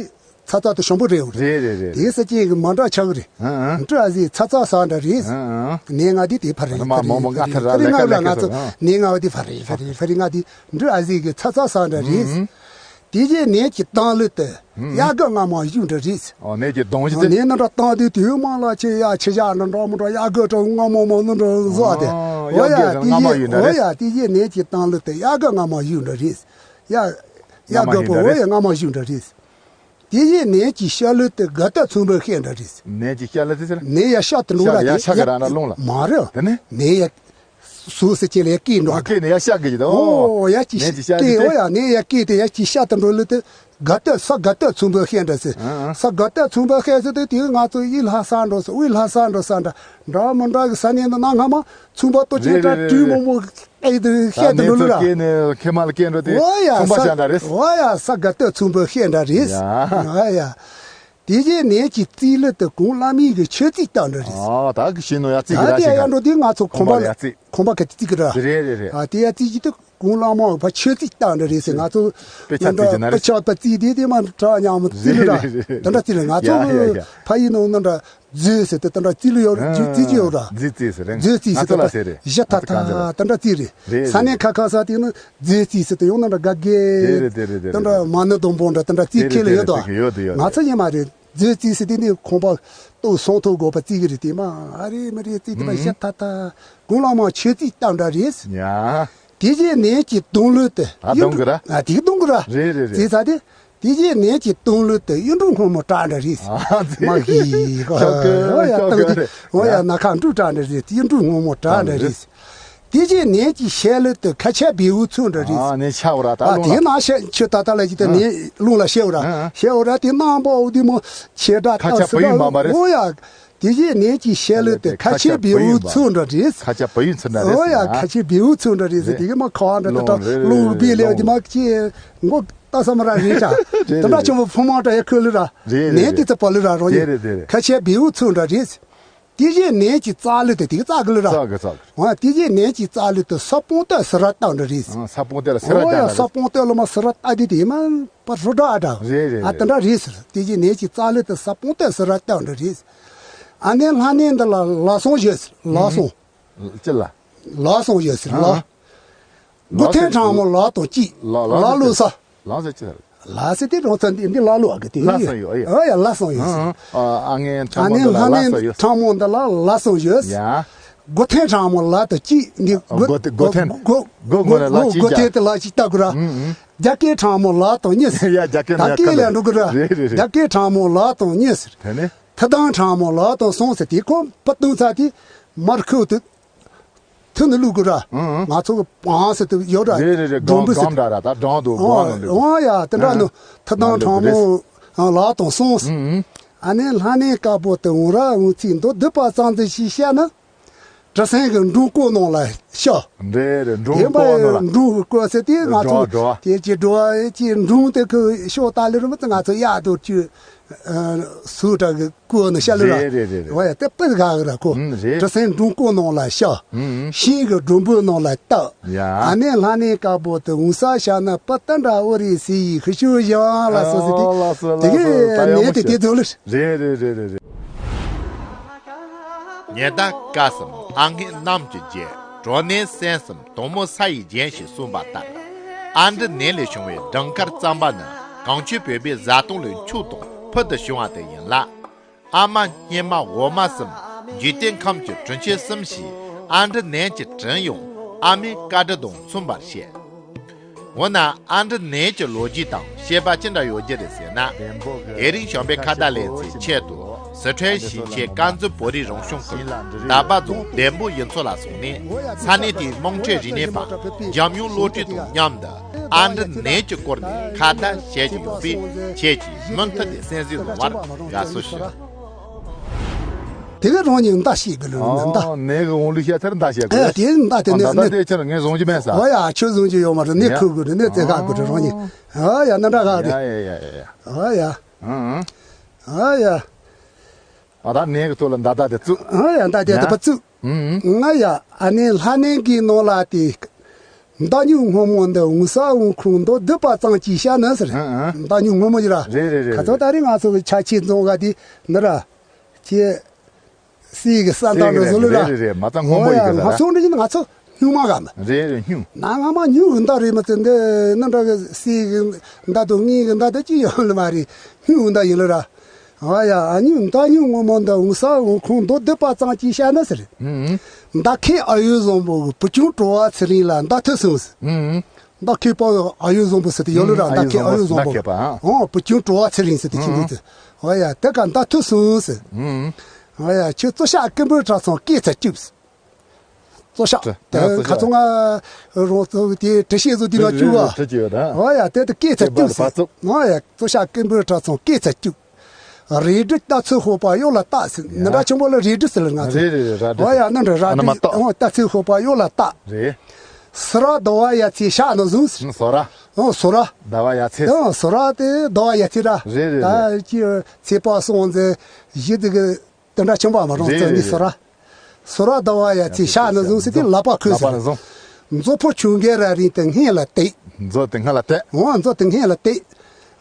ཚ་ཚ་དེ་ཞོན་པོ་རེད། རེད་རེད་རེད། དེ་ས་ཅན་གི་མ་འདྲ་ཆགས་རེད། ཨ་ཨ། འབྲུ་ཨ་ཟེ་ཚ་ཚ་ས་འདྲ་རེད། ཨ་ཨ། ནས་ང་དེ་དེ་ཕ་རེ་ཕ་རེ་མ་མོ་མོ་ང་ཐ་ར་ཕ་རེ་ལ་ང་ཁ་ལ་ལ་ཁ་ང་ཚོ་ཚོ། ནས་ང་དེ་ཕ་རེ་ཕ་རེ་ཕ་རེ་ང་དེ་འབྲུ་ཨ་ཟེ་གི་ཚ་ཚ་ས་འདྲ་རེད། དེ་རྗེས་ནས་ཀྱི་བཏང་ལུས་ཏེ། གཡག་གི་རྔ་མ་བཞུ་འདྲ་རེད། ཨོ་ནས་ཀྱི་གདོང་ཞིག་ནས་ནི་འདྲ་བཏང་དུས་དེའི་མ་ལ་ཆེ་ཡ་ཆེ་ཡ་འདྲ་འདྲ་མོ་འདྲ་གཡག་གི་འདྲ་རྔ་མ་མ་ནི་འདྲ་བཟོ་དེ། ཨོ་ཡ། དེ་རྔ་མ་ཡུ་འདྲ་རེད། ཨོ་ཡ། དེ་རྗེས་ནས་ཀྱི་བཏང་ལུས་ཏེ་གཡག་གི་རྔ་མ་བཞུ་འདྲ་རེད། ཡ། ཡ་རྔ་མ་དགོས་པོ་ཡིན་འདྲ་འོ་ཡ་རེད། རྔ་མ་བཞུ་འདྲ་རེད། དེ་ཡིས་ནས་ཀྱི་ཤ་ལུས་ཏེ་དགའ་སྟོན་ཚོང་པའི་ཤེད་འདྲ་རེད། ནས་ཀྱི་ཤ་ལུས་ཏེ་ཟེར། ནས་ཡ་ཤ་དུ་འགྲོ་ཤ་ར་ཡ་དེ་ཤ་ག་ར་ན་ལོང་ལ། མ་རེད། དེ་ནས་ནས་ཡ་སུ་ཟེར་ཅི་ལས་ཀི་འགྲོ་ཨ་ཀི་ནས་ཡ་ཤ་གི་ཡི་དོ། ཨོ་ཡ་ཀྱི་ནས་ཀྱི་ཤ་ཀི་ལུས་ཏེ། ཨོ་ཡ་ནས་ཡ་ཀི་དེ་ཡ་ཀྱི་ཤ་དུ་འགྲོ་ལུས་ཏེ། དགའ་སྟོན་ས་དགའ་སྟོན་ཚོང་པའི་ཤེད་འདྲ་ཟེར། ཨ་ཨ། ས་དགའ་སྟོན་ཚོང་པའི་ཤེད་ཟེར་དུས་དེ་ང་ཚོ་ཡིད་ལྷ་ས་འགྲོ་ས་དབུས་ལྷ་ས་འགྲོ་ས་འདྲ་འདྲ་མི་འདྲ་གི་ས་གནས་འདི་ན་སྔ་མ་ཚོང་པ་ལྟོ་ཆེན་རེད་དྲ་རེད་དྲུད་མོ་རེད་མོ་ཨེ་དུ་ད་ཤེད་དུ་ནས་འགྲོ་ལུ་ཚོ་ར། སྐྱེས་ནས་ཁེ་མ་ལ་སྐྱེས་འགྲོ་དེ་འོ་ཡ་ཚོང་པ་ས་ཤ་འདྲ་རེད། འོ་ཡ་ས་དགའ་སྟོན་ཚོང་པའི་ཤེད་འདྲ་རེད། ཡ། འོ་ཡ། དེ་རྗེས་ནས་ཀྱི་རྩིས་ལུས་ཏེ་གུང་བླ་མའི་གི་ཆོས་རྩིས་བཏང་འདྲ་རེད། ཨ་ད་གི་ཤིང་ནོ་ཡ་རྩིས་ད་གི་ར་དེ་ཤིང་ཡ་འགྲོ་དེ་ང་ཚོ་ཁོམ་པ་ཁོམ་པ་ལ་ཡ་རྩིས། ཁོམ་པ་ག་རྩིས་གི་ར། རེད་རེད་རེད། ཨ་དེ་ཡ་རྩིས་ཀྱི་དུ་གུང་བླ་མ་བ་ཆོས་རྩིས་བཏང་འདྲ་རེད་ཟེར། ང་ཚོ་དཔེ་ཆ་རྩིས་ཀྱི་ན་རེད། དཔེ་ཆ་བ་རྩིས་དེ་དེ་མ་གྲ་ཉམས་རྩིས་ལུ་ར། རེད་རེད་རེད། དེ་འདྲ་རྩིས་རེད། ང་ཚོ་ཡ་ཡ་ཡ། ཕ་ཡི་ནང་ན་འདྲ་རྫས་ཟེར་ཏེ་དེ་འདྲ་རྩིས་ལུ་ཡོད་ར། རྫས་རྩིས་ཀྱི་ཡོད་ར། རྫས་རྩིས་ཟེར་རེད། རྫས་རྩིས་ཟེར་ཏེ་ང་ཚོ་ལ་ཟེར་རེད། བཞི་ཐ་ང་ཚོ་གང་ཟེར་ཐ་དེ་འདྲ་རྩིས་རེད། རེད་ས་གནས་ཁ་ཁ་ས་དེ་ནི་རྫས་རྩིས་ཟེར་ཏེ་ཡོང་ན་འདྲ་དགའ་དགེ། དེ་རེད་དེ་རེད་དེ་དེ་འདྲ་རེད། མ་ཎི་སྡོང་པོ་འདྲ་དེ་འདྲ་རྩིས་དེ་ཁེ་ལ་རེད་ཡོད་དེ་དོ། རེད་ཡོད་དེ་ཡོད་ང་ཚོ་ཡིན་མ་རེད། རྫས་རྩིས་ཟེར་དེ་ནི་ཁོང་པ་ལྟོ་སོང་ཐོ་དགོས་པ་རྩིས་གི་རེད། དེ་མ་ཨ་རེ་མི་རེད་རྩིས་དེ་མ་ཨུ་བཞི་ཐ་ཐ་གུང་བླ་མ་ཆོས་རྩིས་བཏང་འདྲ་རེད། ཡ། དེ་རྗེས་ནས་ཀྱི་གདོང་ལུས་ཏེ་ཨ་གདོང་གི་ར། ཨ་དེ་གདོང་གི་ར། རེད་རེད་རེད། རྩིས་ས་དེ། དེ་རྗེས་ནས་ཀྱི་གདོང་ལུས་ཏེ་གཡུ་འབྲུག་སྔོན་མོ་གྲགས་འདྲ་རེད། ཨ་ཙི། མ་གི་ཧོ་ཤོག་ཀི་ཧོ་ཡ་ཤོག་གཏོང་ཀི་དེ་རེད། ཧོ་ཡ་ཡ། ན་ཁ་འབྲུག་གྲགས་འདྲ་རེད། གཡུ་འབྲུག་སྔོན་མོ་གྲགས་འདྲ་རེད། དེ་རྗེས་ནས་ཀྱི་ཤ་ལུས་ཏེ་ཁ་ཆེ་བེའུ་ཚུན་འདྲ་རེད། ཨ་ནས་ཆ་བ་ར་ད་ཨ་ལུང་དེ་ལ། ན་ཤ་ཆུ་ད་ད་ལ་ཅི་ཏེ་ཨ་ནས་ལུང་ལ་ཤེ་བ་ར། ཨ་ཨ། ཤེ་བ་ར་དེ་རྣམ་པ་འོ་དེ་མོ་ཆེ་དྲག་ཁ་ཆེ་བེའུ་མ་མ་རེད། ཨོ་ཡ། དེ་རྗེས་ནས་ཀྱི་ཤ་ལུས་ཏེ་ཁ་ཆེ་བེའུ་ཚུན་འདྲ་རེད། ཁ་ཆེ་བེའུ་ཚུན་འདྲ་རེད། ཨོ་ཡ། ཟེར་ན་ཁ་ཆེ་བེའུ་ཚུན་འདྲ་རེད་ཟེར། རེད། དེ་གི་མ་ཁ་བ་འདྲ་དེ་ལུང་དྲ་རེད་ལུང་རེད་བེའུ་ལེ་རེད། དེ་མ་ཅི་མགོ་ལྟ་ས་མ་ར་རེད་ཆ། རེད་དེ་འདྲ་རེད་ཆུང་མ་ཕོ་མ་འདྲ་ཡ་ཁོ་ལུ་ར། རེད་རེད་ནས་དེ་རེད། ཚ་པ་ལུ་ར་རོ་དེ་ཡི་རེད་དེ་རེད། ཁ་ཆེ་བེའུ་ཚུན་འདྲ་རེད། དེ་རྗེས་ནས་ཀྱི་རྩ་ལུ་དེ་དེ་གི་རྩ་གི་ལུ་ར། རྩ་གི་རྩ་གི། ཨོ་དེ་རྗེས་ནས་ཀྱི་རྩ་ལུ་དེ་ས་སྤུངས་སྟོད་སི་ར་བཏགས་འདྲ་རེད། ཨ་ས་སྤུངས་སྟོད་ལ་སི་ར་ཨོ་ཡ་བཏགས་ས་འདྲ་རེད། སྤུངས་སྟོད་ལ་མ་སི་ར་བཏགས་དེ་དེ་མ་པ་རུ་འདྲ་ཨ་འདྲ། རེད་རེད་ཨ་རེད། དེ་འདྲ་རེད་ཟེར། དེ་རྗེས་ནས་ཀྱི་རྩ་ལུ་དེ་ས་སྤུངས་སྟོད་སི་ར་བཏགས་འདྲ་རེད། ཨ་ནེ་ལྷ་ནེ་འདི་ལ་ལ་སོང་ཡོད་ཟེར། ལ་སོང་། ཅི་ལ། ལ་སོང་ཡོད་ཟེར་ལ། ཨ། སྒོ་ཐེམ་གྲང་མོ་ལ་དང་གཅིག་ལ་ལ་ལ་ལུ་ས། ལ་ཟེར་ཅི་ལ། ལ་ཟེར་དེ་རང་ཚ་འདི་འདི་ལ་ལུ་ཨ་གི་དེ། ལ་སོང་ཡོད་ཨེ། ཨ་ཡ་ལ་སོང་ཡོད་ཟེར། ཨ་ཨ་ངའི་ཨ་ནེ་ལྷ་ནེ་གྲང་མོ་འདི་ལ་ལ་སོང་ཡོད། ཡ། སྒོ་ཐེམ་གྲང་མོ་ལ་དང་གཅིག་འདི་སྒོ་སྒོ་ཐེ་སྒོ་ཐེམ་སྒོ་སྒོ་སྒོ་ལ་ལ་གཅིག་སྒོ་ཐེམ་དེ་ལ་གཅིག་ལྟ་དགོས་ར། ཨུ་ཨུ། རྒྱ་སྐད་གྲང་མོ་ལ་དང་གཉིས་ཟེར། ཡ་རྒྱ་སྐད་ན་ཡ་རྒྱ་སྐད་ལ་འགྲོ་དགོས་ར། རེད་རེད་རེད། རྒྱ་སྐད་གྲང་མོ་ལ་དང་གཉིས་ཟེར། དེ་ནས། ཐི་དང་གྲང་མོ་ལ་དང་སོང་ཟེར་དེ་ཁོ་པ་ཏུང་ཚ་དེ་མར་ཁུ་དེ་ཐུ་ནི་ལུག་གུ་ར། ཨང་ཨང་། ང་ཚོ་གི་པང་ཟེར་དེ་ཡོད་ར། རེད་རེད་རེད། སྒྲོམ་སྒམ་བུ་ཟེར་སྒམ་འདྲ་ར་ད་སྒྲོམ་དུ་སྒོ་ཨང་ནང་དུ། ཨང་ཡ་དེ་འདྲ་ནི་ཐི་དང་གྲང་མོ་ལ་དང་སོང་ཟེར། ཨང་ཨང་། ཨ་ནེ་ལྷ་ནེ་དཀར་པོ་དེ་འོང་ར་འོང་ཚིག་མདོ་སྡུད་པ་ཙམ་ཙམ་ཞིག་བཤད་ན། གྲུ་གཟིངས་ཀྱི་འབྲུ་བཀོད་ནང་ལ་ཤ། རེད་རེད། འབྲུ་དེ་བཀོད་ནང་ལ། འབྲུ་བཀོད་ཟེར་དེ་ང་ཚོ་འགྲོ་བ་འགྲོ་བ། དེ་ཅི་འགྲོ་བ་ཅི་འབྲུ་དེ་ཁོ་ཤོག་ལྟ་ལེ་རུ་མ་ང་ཚོ་གཡག་དུ་ཅི་སུ་དྲག་གི་བཀོད་ནི་ཤ་ལེ་ར། རེད་རེད་རེད་རེད། བ་ཡ་དེ་པི་ག་གི་ར་ཁོ། ཨུམ་རེད། གྲུ་གཟིངས་འབྲུ་བཀོད་ནང་ལ་ཤ། ཨུམ། ཤིང་གི་སྒྲོམ་བུ་ནང་ལ་སྟག་ཡ། ཨ་ནེ་ལྷ་ནེ་དཀར་པོ་དེ་འོང་ས་ཤ་ན་པ་ཏི་འདྲ་འོ་རེ་སི་ཡི་ཤི་ཤུ་ཡང་ལ་སོ་སི་དེ། ཨ་ལ་སོ་ལ་སོ་དེ་གི་ད་ཡག་ནེ་མོ་དེ་ཤ། དེ་ཚོ་ལེ། རེད་རེད་རེད་རེད་རེད། ཉེ་ཟླ་སྐབས་སམ་ཨ་ངེ་གནམ་གྱི་རྒྱལ། གྲོ་ནས་སྲན་གསུམ་དོག་མོ་ས་ཡིས་བརྒྱན་ཞེས་གསུངས་པ་ལྟར། ཨ་འབྲུ་ནས་ལས་བྱུང་བའི་སྦྲང་དཀར་གཙང་པ་ནི་གངས་ཅན་བོད་པའི་བཟའ་བཏུང་ལས་མཆོག་དང་ཕུལ་དུ་བྱུང་བ་དེ་ཡིན་ལ། ཨ་མ་སྙེ་མ་འོ་མ་གསུམ། འཇིག་རྟེན་ཁམས་ཀྱི་དྲིན་ཆེན་གསུམ་ཞེས་ཨ་འབྲུ་ནས་ཀྱི་དྲིན་ཡང་ཨ་མའི་བཀའ་དྲིན་དང་མཚུངས་པར་བཤད། འོ་ན་ཨ་འབྲུ་ནས་ཀྱི་ལོ་རྒྱུས་དང་བཤད་པ་ཅི་འདྲ་ཡོད་རྒྱུ་རེད་ཟེར་ན། དེ་རིང་བྱམས་པའི་ཁ་བརྡ་ལེ་ཚན་ཆེད་དུ་སི་ཁྲོན་གཞིས་ཆེན་དཀར་མཛེས་བོད་རིགས་རང་སྐྱོང་ཁུལ་འདབ་པ་རྫོང་ལྡེམ་པོ་ཡུལ་ཚོ་ལ་སོང་ནས། ས་གནས་དེའི་དམངས་ཁྲོད་རིག་གནས་པ་འཇམ་དབྱངས་བློ་གྲོས་དང་མཉམ་དུ་ཨ་འབྲུ་ནས་ཀྱི་སྐོར་ནས་ཁ་བརྡ་བྱེད་ཀྱི་ཡོད་པས། ཁྱེད་ཀྱིས་མུ་མཐུད་དེ་གསན་གཟིགས་གནང་བར་དགའ་བསུ་ཞུ། དེ་ག་རང་ཉིད་མདའ་བཤད་དགོས་ལོ་མདའ། ཨ་ནས་གི་འོང་ལུགས་བཤད་ཚར་མདའ་བཤད་ཨ་དགོས། དེ་མདའ་དེ་ཨ་ནས་མདའ་ནས་དེ་ཁྱེད་ངས་བཟུང་གི་མེད་ས། ཨོ་ཡ་ཁྱོད་བཟུང་གི་ཡོད་མ་རེད། ནས་ཡ་ཁུག་དགོས་རེད། ནས་རྩེ་ཁ་དགོས་རེད། རང་ཉིད། ཨ་ཡ་ནམ་ར་ག་རེད། ཡ་ཡ་ཡ་ཡ་ཡ། ཨ་ཡ། ཨང་ཨང་། ཨ་ཡ། ཨ་ད་ནས་གི་ཐོག་ལ་མདའ་མདའ་དེ་བཙུགས། ཨ་ཡ་མདའ་དེ་ཡ་དེ་པ་བཙུགས། ཨང་ཨང་། ང་ཡ་ཨ་ནེ་ལྷ་ནེ་གི་ནང་ལ་དེ། མདའ་སྨྱུག་སྔོན་མོ་འདི་འུ་ས་འུ་ཁུང་མདོ་སྡུད་པ་ཙམ་གྱིས་བཤད་ན་ཟེར། ཨང་ཨང་། མདའ་སྨྱུག་སྔོན་མོ་ཡིན་ར། རེད་རེད་རེད་ཁ་ཚོ་རེད། ད་རེས་ང་ཚོ་གི་ཆ་ཆེ་རྫོང་ག་དེ་འདི་ར། ཁྱེད། སྲིད་གི་ས་མདའ་འདྲ་བཟོ་ལོ་ར། རེད་རེད་རེད། མ་ཚང་སྔོན་པོ་ཡིན་གི་ང་ཚོ་འདྲ་ཡིན། ང་ཚོ་སྨྱུག་མ་ག་མ། རེད་རེད་སྨྱུག་ན་ང་མ་སྨྱུག་གི་མདའ་རེད་མ་ཚད་འདི་ནི་འདྲ་གི་སྲིད་གི་མདའ་དང་དངུལ་གི་མདའ་དང་ཅི་ཡོད་ལ་མ་རེད། སྨྱུག་གི་མདའ་ཡིན་ལོ་ར། ཨ་ཡ་ཨ་སྨྱུག་མདའ་སྨྱུག་སྔོན་མོ་འདི་འུ་ས་འུ་ཁུང་མདོ་སྡུད་པ་ཙམ་གྱིས་བཤད་ན་ཟེར། ཨང་། མདའ་ཁེ་ཨ་ཡོད་བཟང་པོ་གི་བུ་ཆུང་བྲོ་བ་ཚེ་རིང་ལ་མདའ་ཐུག་སོང་ཟེར། ཨང་། མདའ་ཁེ་པ་ཨ་ཡོད་བཟང་པོ་ཟེར་དེ་ཡོད་ལོ་ར། ཨ་མདའ་ཡོད་ཁེ་བཟང་ཨ་པོ་ཡོད་བཟང་མདའ་པོ་ཁེ་པ་ཨང་། ཨོ་བུ་ཆུང་བྲོ་བ་ཚེ་རིང་ཟེར་དེ་ཁྱིམ་མི་ཚེ། ཨོ་ཡ་དེ་ག་མདའ་ཐུག་སོང་ཟེར། ཨོ་ཡ་ཁྱོད་བཙོ་ཤག་ཀིམ་པོའི་གྲྭ་ཚང་སྐད་ཚ་བཅུག་ཟེར། བཙོ་ཤག་དེ་ཁ་ཚོ་ང་རང་ཚོ་དེ་དྲི་ཤེས་བཟོ་དུས་ན་བཅུག་བ། ཨོ་ཡ་དེ་དེ་སྐད་ཚ་བཅུག་ཟེར། ཨོ་ཡ་བཙོ་ཤག་ཀིམ་པོའི་གྲྭ་ཚང་སྐད་ཚ་བཅུག་རལ་གྲི་རྟ་ཚོད་ཤོར་པ་གཡོག་ལ་བཏགས་ཟེར། ནི་འདྲ་ཆེན་པོ་ལ་རལ་གྲི་ཟེར་ལ་ང་ཚོ། རེད་རེད་རེད། རལ་གྲི། ཨོ་ཡ་ནི་འདྲ་རལ་གྲི་ཨ་ནི་མ་བཏགས། ཨོ་རྟ་ཚོད་ཤོར་པ་གཡོག་ལ་བཏགས། རེད། སི་ར་ཟླ་བ་ཡ་ཚེ་ཤག་ནི་བཟུང་ཟེར། སོ་ར། ཨོ་སོ་ར། ཟླ་བ་ཡ་ཚེ། ཨོ་སོ་ར་དེ་ཟླ་བ་ཡ་ཚེ་ར། རེད་རེད་རེད། ད་ཀྱི་ཚེ་དཔག་སོང་ཟེར་གཞི་དེ་གི་དེ་འདྲ་ཆེན་པོ་མ་རུང་རེད་ཚོ་ནི་རེད་སོ་ར། རེད། སོ་ར་ཟླ་བ་ཡ་ཚེ་ཤག་ནི་བཟུང་ཟེར་དེ་ལག་པ་ཁུར་ལག་པ་ཟེར། ནི་བཟུང་། མཛོ་ཕོ་ཆུང་གེ་ར་རིང་དེ་སྔས་ལ་བཏེག་མཛོ་དེ་སྔ་ལ་བཏེག་ཨོ་མཛོ་དེ་སྔས་ལ་བཏེག་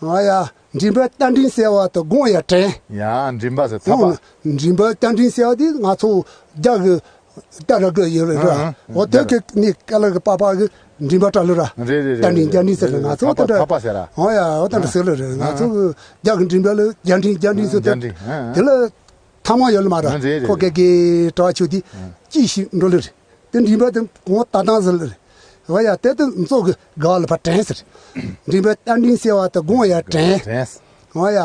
ཨ་ཡ། མགྲིན་པའི་རྟ་མགྲིན་ཟེར་བ་དེ་དགུང་ཡ་དྲན། ཡ་མགྲིན་པ་ཟེར་ཚ་པ། ཨོ་མགྲིན་པའི་རྟ་མགྲིན་ཟེར་བ་དེ་ང་ཚོ་རྒྱ་གི་རྟ་ར་གི་ཡོད་རེད་ར། ཨ་ཨ། འོ་དེ་གི་ནི་ཀ་ལ་གི་པ་པ་གི་མགྲིན་པ་བཀྲ་ལོ་ར། རེད་རེད་རེད། རྟ་མགྲིན་རྒྱ་མགྲིན་ཟེར་ལ་ང་ཚོ་ཚ་པ་དེ་འདྲ། ཚ་པ་ཟེར་ར། ཨོ་ཡ་འོ་དེ་འདྲ་ཟེར་ལོ་རེད། ང་ཚོ་གི་རྒྱ་གི་མགྲིན་པ་ལ་རྒྱ་མགྲིན་རྒྱ་མགྲིན་ཟེར་དེ། རྒྱ་མགྲིན་ཨ་ཨ། དེ་ལ། ཐ་མ་ཡོད་ལ་མ་ར། ཨ་རེད་རེད། ཁོ་རེད། གེ་གེ་གྲྭ་བ་ཆུ་དེ་ཨ་ཅི་ཞིག་འགྲོ་ལེ་རེད། དེ་མགྲིན་པ་དེ་གོང་ལྟ་སྟངས་ཟེར་ལེ་རེད། འོ་ཡ་དེ་དེ་མཛོ་གི་ག་ལ་ཕ་དྲན་ཟེར། མགྲིན་པའི་རྟ་མགྲིན་ཟེར་བ་དེ་གོང་ཡ་དྲན། དྲན། འོ་ཡ།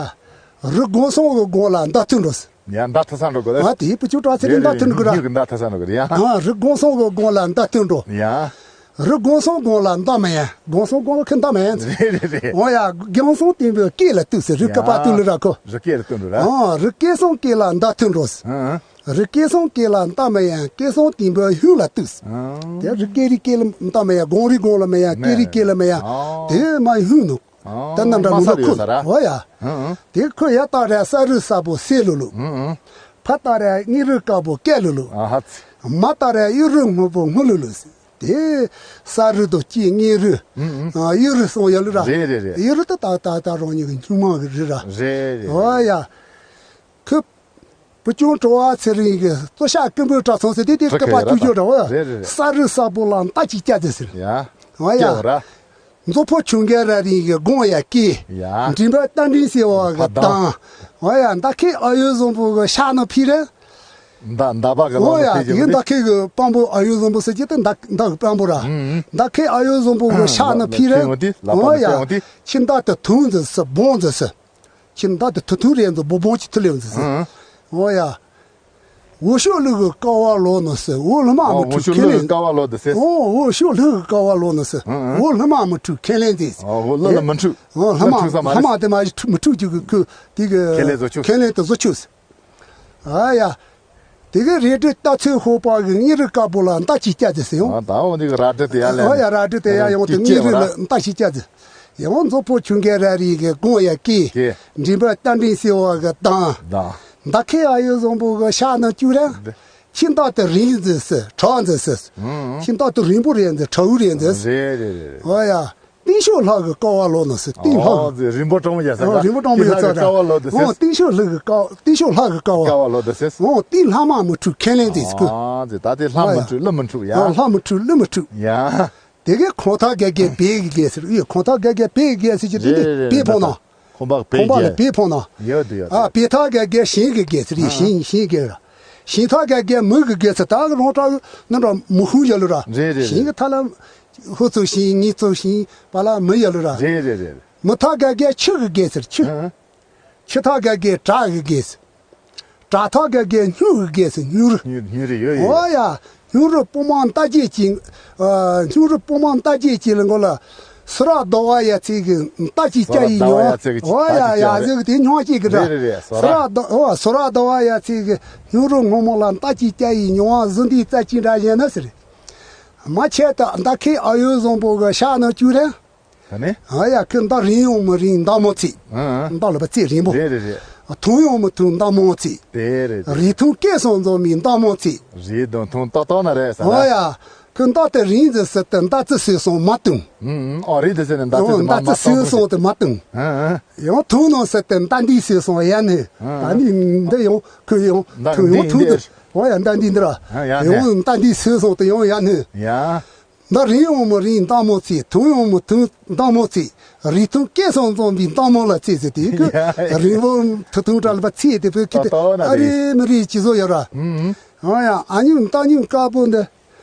རི་གོང་སོང་གི་གོང་ལ་མདའ་ཐུག་འགྲོ་ཟེར། ཡ་མདའ་ཐུག་ས་འགྲོ་དགོས་ལ། ཨ་དེ་བུ་ཆུང་གྲྭ་ཚེ་རིང་མདའ་ཐུག་འགྲོ་གི་ར། མིག་གི་མདའ་ཐུག་ས་འགྲོ་གི་ར་ཡ། ཨ་རི་གོང་སོང་གི་གོང་ལ་མདའ་ཐུག་འགྲོ། ཡ། རི་གོང་སོང་གོང་ལ་མདའ་མི་ཡན། གོང་སོང་གོང་ལ་ཁི་མདའ་མི་ཡན་ཟེར། རེད་རེད་རེད། འོ་ཡ་གོང་སོང་སྟེང་པོའི་སྐེ་ལ་གཏུགས་ཟེར། རི་ཀ་པ་གཏུགས་ལ་ར་ཁོ། རི་སྐེ་ལ་གཏུགས་འགྲོ་ར། ཨོ་རི་སྐེ་སོང་སྐེ་ལ་མདའ་ཐུག་འགྲོ་ཟེར། ཨང་། རི་སྐེ་སོང་སྐེ་ལ་མདའ་མི་ཡན། སྐེ་སོང་སྟེང་པོའི་ཧུན་ལ་གཏུགས་ཟེར། ཨང་། དེ་རི་སྐེ་རི་སྐེ་ལ་མདའ་མི་ཡན། གོང་རི་གོང་ལ་མི་ཡན། སྐེ་རི་སྐེ་ལ་མི་ཡན། ཨོ། དེ་མ་ཧུན་ནོ། ཨོ། ད་རྣམ་གྲངས་མ་ལུག་ས་ལ་ཁུ། ཡོད་ས་ར། འོ་ཡ། ཨང་ཨང་། དེ་ཁོ་ཡ་ཏག་ར་ས་རུ་ས་པོ་སེ་ལུ་ལུ། ཨང་ཨང་། ཕ་ཏག་ར་གཉིས་རུ་དཀར་པོ་སྐེ་ལུ་ལུ། ཨ་ཧ་ཙི། མ་ཏག་ར་གཡུ་རུ་སྔོན་པོ་སྔོ་ལུ་ལུ་ཟེར། དེ་ས་རུ་དང་གཅིག་གཉིས་རུ། ཨང་ཨང་། ཨ་གཡུ་རུ་སོང་ཡ་ལུ་ར། རེད་རེད་རེད། གཡུ་རུ་ད་ཏག་ཏག་ཏག་རང་ཉིད་ཀྱི་སྨྱུག་མ་གི་རི་ར། རེད་རེད། འོ་ཡ། ཁོ། བུ་ཆུང་བྲོ་བ་ཚེ་རིང་གི་བཙོ་ཤག་ཀིམ་པོའི་གྲྭ་ཚང་ཟེར་དེ་དེ་རེད་ཀ་པ་རེད་བཅུ་ཅོ་འདྲ་བོ། རེད་རེད་རེད། ས་རུ་ས་པོ་ལ་མདའ་གཅིག་བཅག་ཟེར་ཟེར། ཡ། འོ་ཡ། སྐྱེ་བོ་ར། མཛོ་ཕོ་ཆུང་གེ་ར་རིང་གི་དགུང་ཡ་སྐེ། ཡ། མགྲིན་པ་རྟ་མགྲིན་ཟེར་བ་གི་མདའ། མདའ། འོ་ཡ་མདའ་ཁེ་ཨ་ཡོད་བཟང་པོ་གི་ཤག་ནང་ཕི་རེད། མདའ་མདའ་པ་གི་ལོ་འོ་ཡ་ཕི་དེ་གི་མདའ་ཁེ་གི་དཔང་པོ་ཨ་ཡོད་བཟང་པོ་ཟེར་གྱི་དེ་མདའ་མདའ་གི་དཔང་པོ་ར། ཨང་། མདའ་ཁེ་ཨ་ཡོད་བཟང་པོ་གི་ཤག་ནང་ཕི་རེད། ལ་ཕི་ལ་ཕི་འོ་ཡ། ཕི་འོ་དེ། ཁྱི་མདའ་དེ་ཐུང་ཟེར་སི་སྦོང་ཟེར་སི། ཁྱི་མདའ་དེ་ཐུ་ཐུ་རེད་འདུག་སྦོ་སྦོ་ཅིག་ཐུ་ལེ་འདུག་ཟེར། ཨང་། འོ་ཡ། འོ་ཤོག་ལུག་གི་ཀ་བ་ལོ་ནོ་ཟེར། འོ་ལྷ་མ་ཨ་མི་འོ་ཤོག་ལུག་གི་ཀ་བ་ལོ་འདུག་ཟེར། འོ་འོ་ཤོག་ལུག་གི་ཀ་བ་ལོ་ནོ་ཟེར། ཨང་ཨང་། འོ་ལྷ་མ་མི་ཁྲུ་ཁས་ལེན་ཟེར། འོ་འོ་ལྷ་ལ་མི་ཁྲུ། འོ་ལྷ་མ་ཁྲུ་ས་མ་ལྷ་རེད། མ་དེ་མ་ཁྲུ་མི་ཁྲུ་ཅིག་གི་ཁུ་དེ་གི་ཁས་ལེན་བཟོ་ཆུ། ཁས་ལེན་དུ་བཟོ་ཆུ་ཟེར། ཨ་ཡ། དེ་གི་རལ་གྲི་རྟ་ཚོད་ཤོར་པ་གི་གཉིས་རུ་དཀར་པོ་ལ་མདའ་གཅིག་བཅག་ཟེར་ཡོང་། ཨ་ད་འོ་འདི་གི་རལ་གྲི་དེ་ཡ་ལེན། ཨ་ཡ་རལ་གྲི་དེ་ཡ་ཡོང་དེ་གཅིག་གཉིས་རུ་ལ་མདའ་གཅིག་བཅག་ཟེར། ཡང་མཛོ་ཕོ་ཆུང་གེ་ར་རིང་གི་དགུང་ཡ་སྐེ། སྐེ། མགྲིན་པ་རྟ་མགྲིན་ཟེར་བ་གི་མདའ། མདའ། མདའ་ཁེ་ཨ་ཡོད་བཟང་པོ་གི་ཤག་ནང་བཅུག་ར། འདི། ཁྱི་མདའ་དེ་རིང་ཟེར་སི་ཁྲག་ཟེར་སི། ཨང་ཨང་། ཁྱི་མདའ་དེ་རིང་པོ་རེད་ཟེར་ཁྲ་བོ་རེད་ཟེར། རེད་རེད་རེད་རེད། འོ་ཡ། ཏིང་ཤོག་ལྷ་གི་ཀ་བ་ལོ་ན་ཟེར། ཏིང་ལྷ། ཨོ་ཟེར། རིན་པོ་སྤྲང་པོ་ཡ་ཟེར། ཨོ་རིན་པོ་སྤྲང་པོ་ཡ་ཟེར། ཏིང་ལྷ་གི་ཀ་བ་ལོ་དེ་ཟེར། ཨོ་ཏིང་ཤོག་ལྷ་གི་ཀ་བ། ཏིང་ཤོག་ལྷ་གི་ཀ་བ། ཀ་བ་ལོ་དེ་ཟེར། ཨོ་ཏིང་ལྷ་མ་མི་འཁྲུག་ཁས་ལེན་དེ་ཟེར་གོ། ཨོ་ཟེར། ད་དེ་ལྷ་མི་འཁྲུག་ཀླུ་མི་འཁྲུག་ཡ། ཨོ་ལྷ་མི་འཁྲུག་ཀླུ་མི་འཁྲུག་ཡ། དེ་གའི་ཁོང་ཐག་རྒྱལ་རྒྱལ་བེ་གི་རྒྱལ་ཟེར། ཨེ་ཁོང་ཐག་རྒྱལ་རྒྱལ་བེ་གི་རྒྱལ་ཟེར་གྱི་དེ་རེད། རེད། རེད། བེ་ཕོང་ན། ཁོང་པ་བེ་ཁོང་པ་ལ་རྒྱལ། བེ་ཕོང་ན། ཡོད་དེ་ཡོད་དེ། ཨ་བེ་ཐག་རྒྱལ་རྒྱལ་ཞིང་གི་རྒྱལ་ཟེར། ཨ་ཞིང་ཞིང་གི་ར། ཞིང་ཐག་རྒྱལ་རྒྱལ་མི་གི་རྒྱལ་ཟེར། ད་གི་རོང་བྲག་གི་ནི་འདྲ་མི་ཧུང་ཡ་ལུ་ར། རེད་རེད། ཞིང་གི་ཐ་ལ་ཧུ་ཚུགས་ཞིང་ཉི་ཚུགས་ཞིང་པ་ལ་མི་ཡ་ལུ་ར། རེད་རེད་རེད། མི་ཐག་རྒྱལ་རྒྱལ་ཆུ་གི་རྒྱལ་ཟེར་ཆུ། ཨ། ཆུ་ཐག་རྒྱལ་རྒྱལ་བྲག་གི་རྒྱལ་ཟེར། བྲག་ཐག་རྒྱལ་རྒྱལ་སྨྱུག་གི་རྒྱལ་ཟེར་སྨྱུག་རུ། སྨྱུག་སྨྱུག་རུ་ཡོད་ཡོད། ཨོ་ཡ། སྨྱུག་རུ་སྤུ་མ་རྟ་རྒྱལ་གྱི། ཨ་སྨྱུག་རུ་སྤུ་མ་རྟ་རྒྱལ་གྱི་ལ་མགོ་ལ། སུ་ར་རྡོ་བ་ཡ་ཚིག་གི་རྟ་ཅི་སྐྱ་ཡི་མྱོང་། ཨོ་ཡ་ཡ་ཟེར་གི་དེ་སྨྱོ་སྐྱེས་གི་འདྲ། རེད་རེད་རེད། སུ་ར་རྡོ། ཨོ་སུ་ར་རྡོ་བ་ཡ་ཚིག་གི་སྨྱུག་རུ་སྔོན་མོ་ལ་རྟ་ཅི་སྐྱ་ཡི་མྱོང་བ་གཟི་འདིའི་རྩ་ཅི་འདྲ་ཡིན་ན་ཟེར། མ་ཆད་ད་མདའ་ཁའི་ཨ་ཡོད་བཟང་པོ་གི་ཤ་ནང་བཅུག་རན། ད་ནི། ཨ་ཡ་ཁི་མདའ་རིང་ཡོང་མི་རིང་མདའ་མོ་ཚིག་ཨང་ཨང་། མདའ་ལ་བ་ཚིག་རིང་པོ། རེད་རེད་རེད། ཐུང་ཡོང་མི་ཐུང་མདའ་མོ་ཚིག་རེད་རེད་རེད། རིང་ཐུང་སྐེ་སོང་འཛོམས་མི་མདའ་མོ་ཚིག་རིང་དང་ཐུང་ཏག་ཏག་ན་རེད་ཟེར་ན། ཨོ་ཡ། ཁི་མདའ་དེ་རིང་ཟེར་ཟེར་ཏེ་མདའ་རྩི་སོས་སོང་མ་བཏུང་། ཨང་ཨང་། ཨོ་རིང་དེ་ཟེར་ནས་མདའ་རྩི་ཨོ་དེ་མ་མདའ་མ་རྩི་བཏང་སོས་ཟེར། སོང་དེ་མ་བཏུང་། ཨང་ཨང་། ཡང་ཐུང་ནང་ཟེར་ཏེ་མདའ་འདི་སོས་སོང་ཡ་ནི། ཨང་ཨང་། ད་ནི་འདི་ཡང་ཁི་ཡང་མདའ་ཐུང་འདི་ཡང་ཐུང་འདི། དེ། ཨོ་ཡ་མདའ་འདི་འདི་ར། ཨང་ཡ་ནི། ཡང་མདའ་འདི་སོས་སོང་དེ་ཡང་ཡ་ནི། ཡ། མདའ་རིང་ཡོང་མི་རིང་མདའ་མོ་ཚིག་ཐུང་ཡོང་མི་ཐུང་མདའ་མོ་ཚིག་རིང་ཐུང་སྐེ་སོང་འཛོམས་པའི་མདའ་མོ་ལ་ཚིག་ཟེར་དེ་གི། ཡ་ཡ། རིང་བོ་ཐུང་ཐུང་འདྲ་ལ་བ་ཚིག་དེ་བོད་ཀྱི་དེ་ཏོ་ཏོ་ན་ཨ་རེད། རེ་མི་རེ་ཅི་བཟོ་ཡོད་ར། ཨུམ། ཨ་ཡ་ཨ་ཉུང་རྟ་ཉུང་དཀར་པོ་འདི།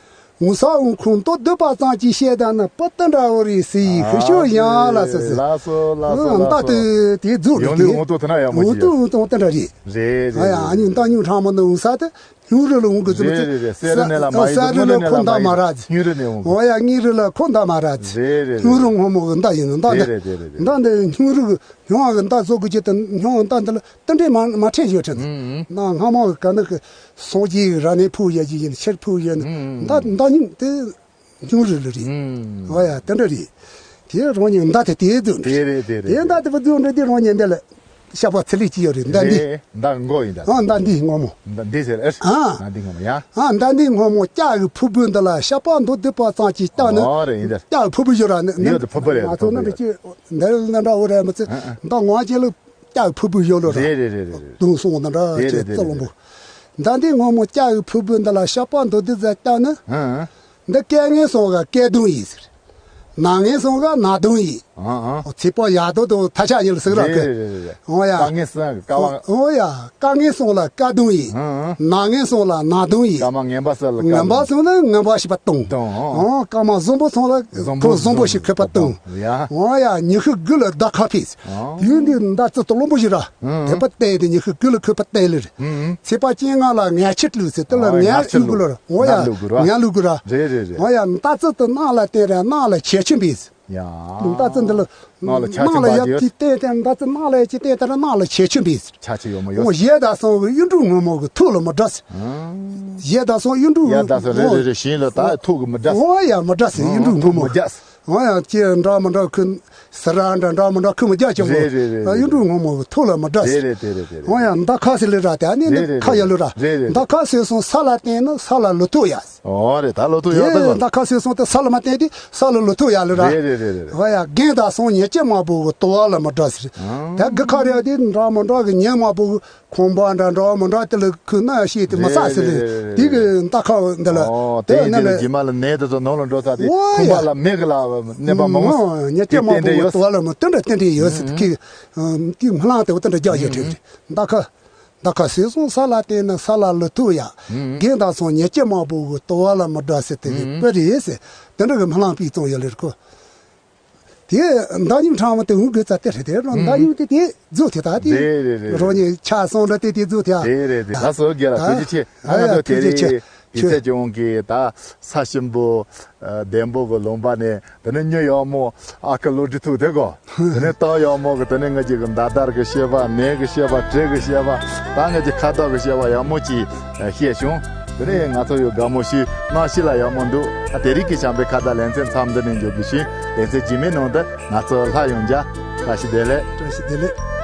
འུ་ས་འུ་ཁུང་ཏོ་སྡུད་པ་ཙམ་གྱིས་བཤད་ད་ན་པོ་ཏི་འདྲ་བོ་རེད་ཟེར་ཡི་ཁུ་ཤོ་ཡང་ལ་ཟེར་ཟེར། ལགས་སོ་ལགས་སོ་ཨ་ལགས་མདའ་སོ། དེ་དེ་རྫུ་རུ་ཡོང་ལུས་དེ། འུ་ཏོ་ཐ་ན་ཡག་མོ་འུ་ཅི་ཏོ་ཡོད། འུ་ཏོ་ཏི་འདྲ་རེད། རེད་རེད། ཨ་ཡ་ཨ་ཉུང་རྟ་ཉུང་ཕྲ་མོ་འདི་འུ་ས་དེ། སྨྱུག་རུ་ལ་འོང་གི་ཙམ་རེད་རེད་རེད། གསེར་རི་ནས་ལ་མ་ཡིན་གསེར་རི་ལ་ཁོ་མདའ་མ་ར་ཙི། སྨྱུག་རུ་ནས་འོང་གི། འོ་ཡ་སྨྱུག་རུ་ལ་ཁོ་མདའ་མ་ར་ཙི། རེད་རེད་རེད། སྨྱུག་རུ་སྔོན་མོ་གི་མདའ་ཡིན་ནོ་མདའ་འདི། རེད་རེད་རེད་རེད། མདའ་འདི་སྨྱུག་རུ་གི་སྨྱུག་གི་མདའ་བཟོ་དགོས་ཀྱི་དེ་སྨྱུག་མདའ་འདི་ལ་དེ་འདྲའི་མ་མ་ཕྲན་ཡོད་ཁྲིད། ཨུམ་ཨུམ། ན་སྔ་མོ་གི་ག་ནི་གི་སོང་རྗེས་ར་ནས་ཕུ་ཡ་ཅི་ཡིན་ཕྱིར་ཕུ་ཡ་ནི། ཨུམ་ཨུམ། མདའ་མདའ་སྨྱུག་དེ། སྨྱུག་རུ་ལ་རེད། ཨུམ། ཨོ་ཡ་དེ་འདྲ་རེད། དེ་རང་ཉིད་མདའ་དེ་དེ་རྫུ་འདྲ། དེ་རེད་དེ་རེད་དེ་དེ། མདའ་དེ་བ་རྫུ་འདྲ་དེ་རང་ཉིད་འདི་ལ་ཤ་པ་ཚི་ལི་ཅི་ཡོད་རེད་མདའ་འདི། རེད། མདའ་མགོ་ཡིན་ད། ཨ་མདའ་འདི་སྔོན་མོ། མདའ་འདི་ཟེར་ཨེ། ཨ། མདའ་འདི་སྔོན་མོ་ཡ། ཨ་མདའ་འདི་སྔོན་མོ་ལྕགས་ཀྱི་ཕུར་བུ་འདི་ལ་ཤ་པ་མདོ་སྡུད་པ་ཙམ་གྱིས་བཏགས་ནི། ཨོ་རེད་ཡིན་ད། ལྕགས་ཕུར་བུ་ཡོད་ར་ནི་ནི། ཡོད་དེ་ཕུར་བུ་རེད། ང་ཚོ་ཕུར་བུ་ནི་འདི་ཡོད། ཅི་འདི་ལ་འདྲ་འོ་རེད་མི་ཚེ། ཨ་ཨ། མདའ་ངོ་ཅན་ལ། ལྕགས་ཕུར་བུ་ཡོད་ལོ་ར། རེད་རེད་རེད་རེད་རེད། དུང་སོང་ད་འདྲ་རེད་ཅེས་རེད་རྩ་རེད་ལོང་པོ། རེད། མདའ་འདི་སྔོན་མོ་ལྕགས་ཀྱི་ཕུར་བུ་འདི་ལ་ཤ་པ་མདོ་སྡུད་ཙམ་བཏགས་ནི། ཨ་ཨ། འདི་སྐལ་ངན་སོང་ག་སྐལ་དུང་ཡིན་ཟེར། ན་ངན་སོང་ག་ན་དུང་ཡིན། ཨ་ཨ། ཚེ་པོ་ཡག་དོ་དོ་ཐ་ཆ་ཉིལ་ཟིག་ར་རེད་གི། རེད་རེད་རེད། འོ་ཡ། དཀའ་ངལ་སོང་གི་དཀའ་བ། འོ་ཡ། དཀའ་ངལ་སོང་ལ་དཀའ་དུང་ཡིན། ཨ་ཨ། ན་ངན་སོང་ལ་ན་དུང་ཡིན། སྐར་མ་ངན་པ་སོང་ལ་དཀའ། ངན་པ་སོང་ལ་ངན་པ་ཞིག་པ་དུང་། དུང་། ཨོ་སྐར་མ་བཟང་པོ་སོང་ལ་བཟང་པོ་བཟང་པོ་ཞིག་ཁོད་པ་དུང་། ཡ། འོ་ཡ་ཉི་ཤུ་དགུ་ལ་ཟླ་ཁ་ཕིས། ཨོ། དུས་འདི་ཟླ་རྩི་ཏོ་རློན་པོ་ཞིག་ར། ཨང་། དེ་པ་བལྟས་ཏེ་ཉི་ཤུ་དགུ་ལ་ཁོད་པ་བལྟས་ལེ་རེད། ཨང་། ཚེས་པ་བཅོ་ལྔ་ལ་ངལ་ཆུ་བླུགས་ཟེར་དེ་ལ་ཨོ་ངལ་ངལ་ཆུ་བླུགས་ལོ་ར། འོ་ཡ། ངལ་བླུགས་དགོས་ར། ངལ་བླུགས་དགོས་ར། རེད་རེད་རེད། འོ་ཡ་ཟླ་རྩི་དེ་ནགས་ལ་བལྟས་ར་ནགས་ལ་ཁྱད་ཆུ་འབིས། ཡ། ཟླ་རྩི་འདི་ལ། ནགས་ལ་ཁྱད་ཆུ་འབིས་ཡོད། ནགས་ལ་ཡ་ཅི་བལྟས་ཏེ་ཟླ་རྩི་ནགས་ལ་ཡ་ཅི་བལྟས་ཏེ་ར་ནགས་ལ་ཁྱད་ཆུ་འབིས། ཁྱད་ཆུ་ཡོད་མོ་ཡོད། འོ་ཡས་ཟླ་སོང་གི་གཡུ་འབྲུག་སྔོན་མོ་གི་ཐུགས་ལ་མི་འདྲ་ཟེར། ཨང་། ཡས་ཟླ་སོང་གཡུ་འབྲུག་ཡས་ཟླ་སོང་རེད་རེད་རེད། ཞིང་ལ་ད་ཐུགས་གི་མི་འདྲ་ཟེར། འོ་ཡ་མི་འདྲ་ཟེར་གཡུ་འབྲུག་སྔོན་མོ། ཐུགས་མི་འདྲ་ཟེར། འོ་ཡ་ཁྱེད་འདྲ་མི་འདྲ་ཁུ་སི་ར་འདྲ་འདྲ་མི་འདྲ་ཁུ་མི་རྒྱ་ཆེན་པོ། རེད་རེད་རེད། ཨ་གཡུ་འབྲུག་སྔོན་མོ་གི་ཐུགས་ལ་མི་འདྲ་ཟེར། རེད་རེད་རེད་རེད། འོ་ཡ་མདའ་ཁ་ཟེར་ལེ་ར་དེ་ཨ་ནི་རེད་འདི་རེད་ཁ་ཡ་ལུ་ར། རེད་རེད། མདའ་ཁ་ཟེར་སོང་ས་ལ་བརྟེན་ན་ས་ལ་ལུ་ཐུག་ཡ། ཨོ་རེད་ད་ལོ་ཐུག་ཡོད་ད་གོ། མདའ་ཁ་ཟེར་སོང་དེ་ས་ལ་མ་བརྟེན་དེ་ས་ལ་ལུ་ཐུག་ཡ་ལུ་ར། རེད་རེད་རེད་རེད། འོ་ཡ་རྒན་དང་སོང་ཉེ་སྐྱེས་མང་པོ་གི་ལྟོ་བ་ལ་མི་འདྲ་ཟེར། ཨང་། དེ་གི་ཁ་རེ་དེ་འདྲ་མི་འདྲ་གི་ཉེ་མང་པོ་གི་ཁང་པ་འདྲ་འདྲ་མི་འདྲ་དེ་ལ་ཁུ་ན་ཤེས་དེ་མི་ས་ཟེར་ལེ། རེད་རེད་རེད་རེད། དེ་གི་མདའ་ཁ་འདི་ལ་ཨོ་དེ་དེ་ན་དེ་ལ་ལ་རྗེས་མ་ལ་ནད་དེ་ཚོ་ནང་ལ་འགྲོ་ས་དེ། འོ་ཁང་པ་ཡ། ལ་མེ་གི་ལ་ནད་པ་མང་པོ། ཨང་ཉེ་སྐྱེས་མང་པོ་གི་ལྟོ་བ་ལ་མི་དེ་འདྲ་དེ་འདྲ་ཡོད་ཟེར་དེ་གི། ཨང་དེ་སྨོན་ལམ་དེ་བ་དེ་འདྲ་རྒྱག་ཡོད་དེ་རེད་མདའ་ཁ། མདའ་ཁ་ཟེར་སོང་ས་ལ་བརྟེན་ན་ས་ལ་ལུ་ཐུག་ཡ། ཨང་། རྒན་དང་སོང་ཉེ་སྐྱེས་མང་པོ་གི་ལྟོ་བ་ལ་མི་འདྲ་ཟེར་དེ་གི་ཨང་། དཔེ་རེད་ཟེར། དེ་འདྲ་གི་སྨོན་ལམ་པི་ཙོང་ཡོད་ལེ་ར་ཁོ། དེ་མདའ་སྨྱུག་ཕྲ་མོ་དེ་འུ་གི་རྩ་དེ་རེད་དེ་ར་ཨང་། མདའ་སྨྱུག་དེ་དེ་རྫོགས་དེ་ད་དེ། རེད་རེད་རེད། རོ་ཉེ་ཆ་སོང་འདྲ་དེ་དེ་རྫོགས་དེ་ཨ། རེད་རེད་རེད། ད་སོ་རྒྱལ་ལ་ཐུགས་རྗེ་ཆེ། ཨ་ང་ཚོ་དེ་རིང་དུས་ཚོད་ཀྱང་གི་ད་ས་ཆེན་པོ་ལྡེམ་པོ་གི་ལུང་པ་ནས། དེ་ནས་མྱི་ཡག་མོ་ཨ་ཁུ་བློ་གྲོས་ཐུག་དེ་གོ། དེ་ནས་ཏོག་ཡག་མོ་གི་དེ་ནས་ང་ཅིག་གི་མདའ་དར་གི་བཤད་པ། ནས་གི་བཤད་པ། གྲི་གི་བཤད་པ། ད་ང་ཅིག་ཁ་བརྡ་གི་བཤད་པ་ཡག་མོ་ཅིག་བཤད་བྱུང་། དེ་ནས་ང་ཚོ་ཡོད་དགའ་མོ་ཞུས། གནང་ཤི་ལ་ཡག་མོ་འདུག་ཨ་དེ་རིང་གི་བྱམས་པའི་ཁ་བརྡ་ལེ་ཚན་མཚམས་འདི་ནས་འཇོག་གི་ཞུ། ལེ་ཚན་རྗེས་མའི་ནང་དུ་ང་ཚོ་སླར་ཡོང་རྒྱ། བཀྲ་ཤིས་བདེ་ལེགས། བཀྲ་ཤིས་བདེ་ལེགས།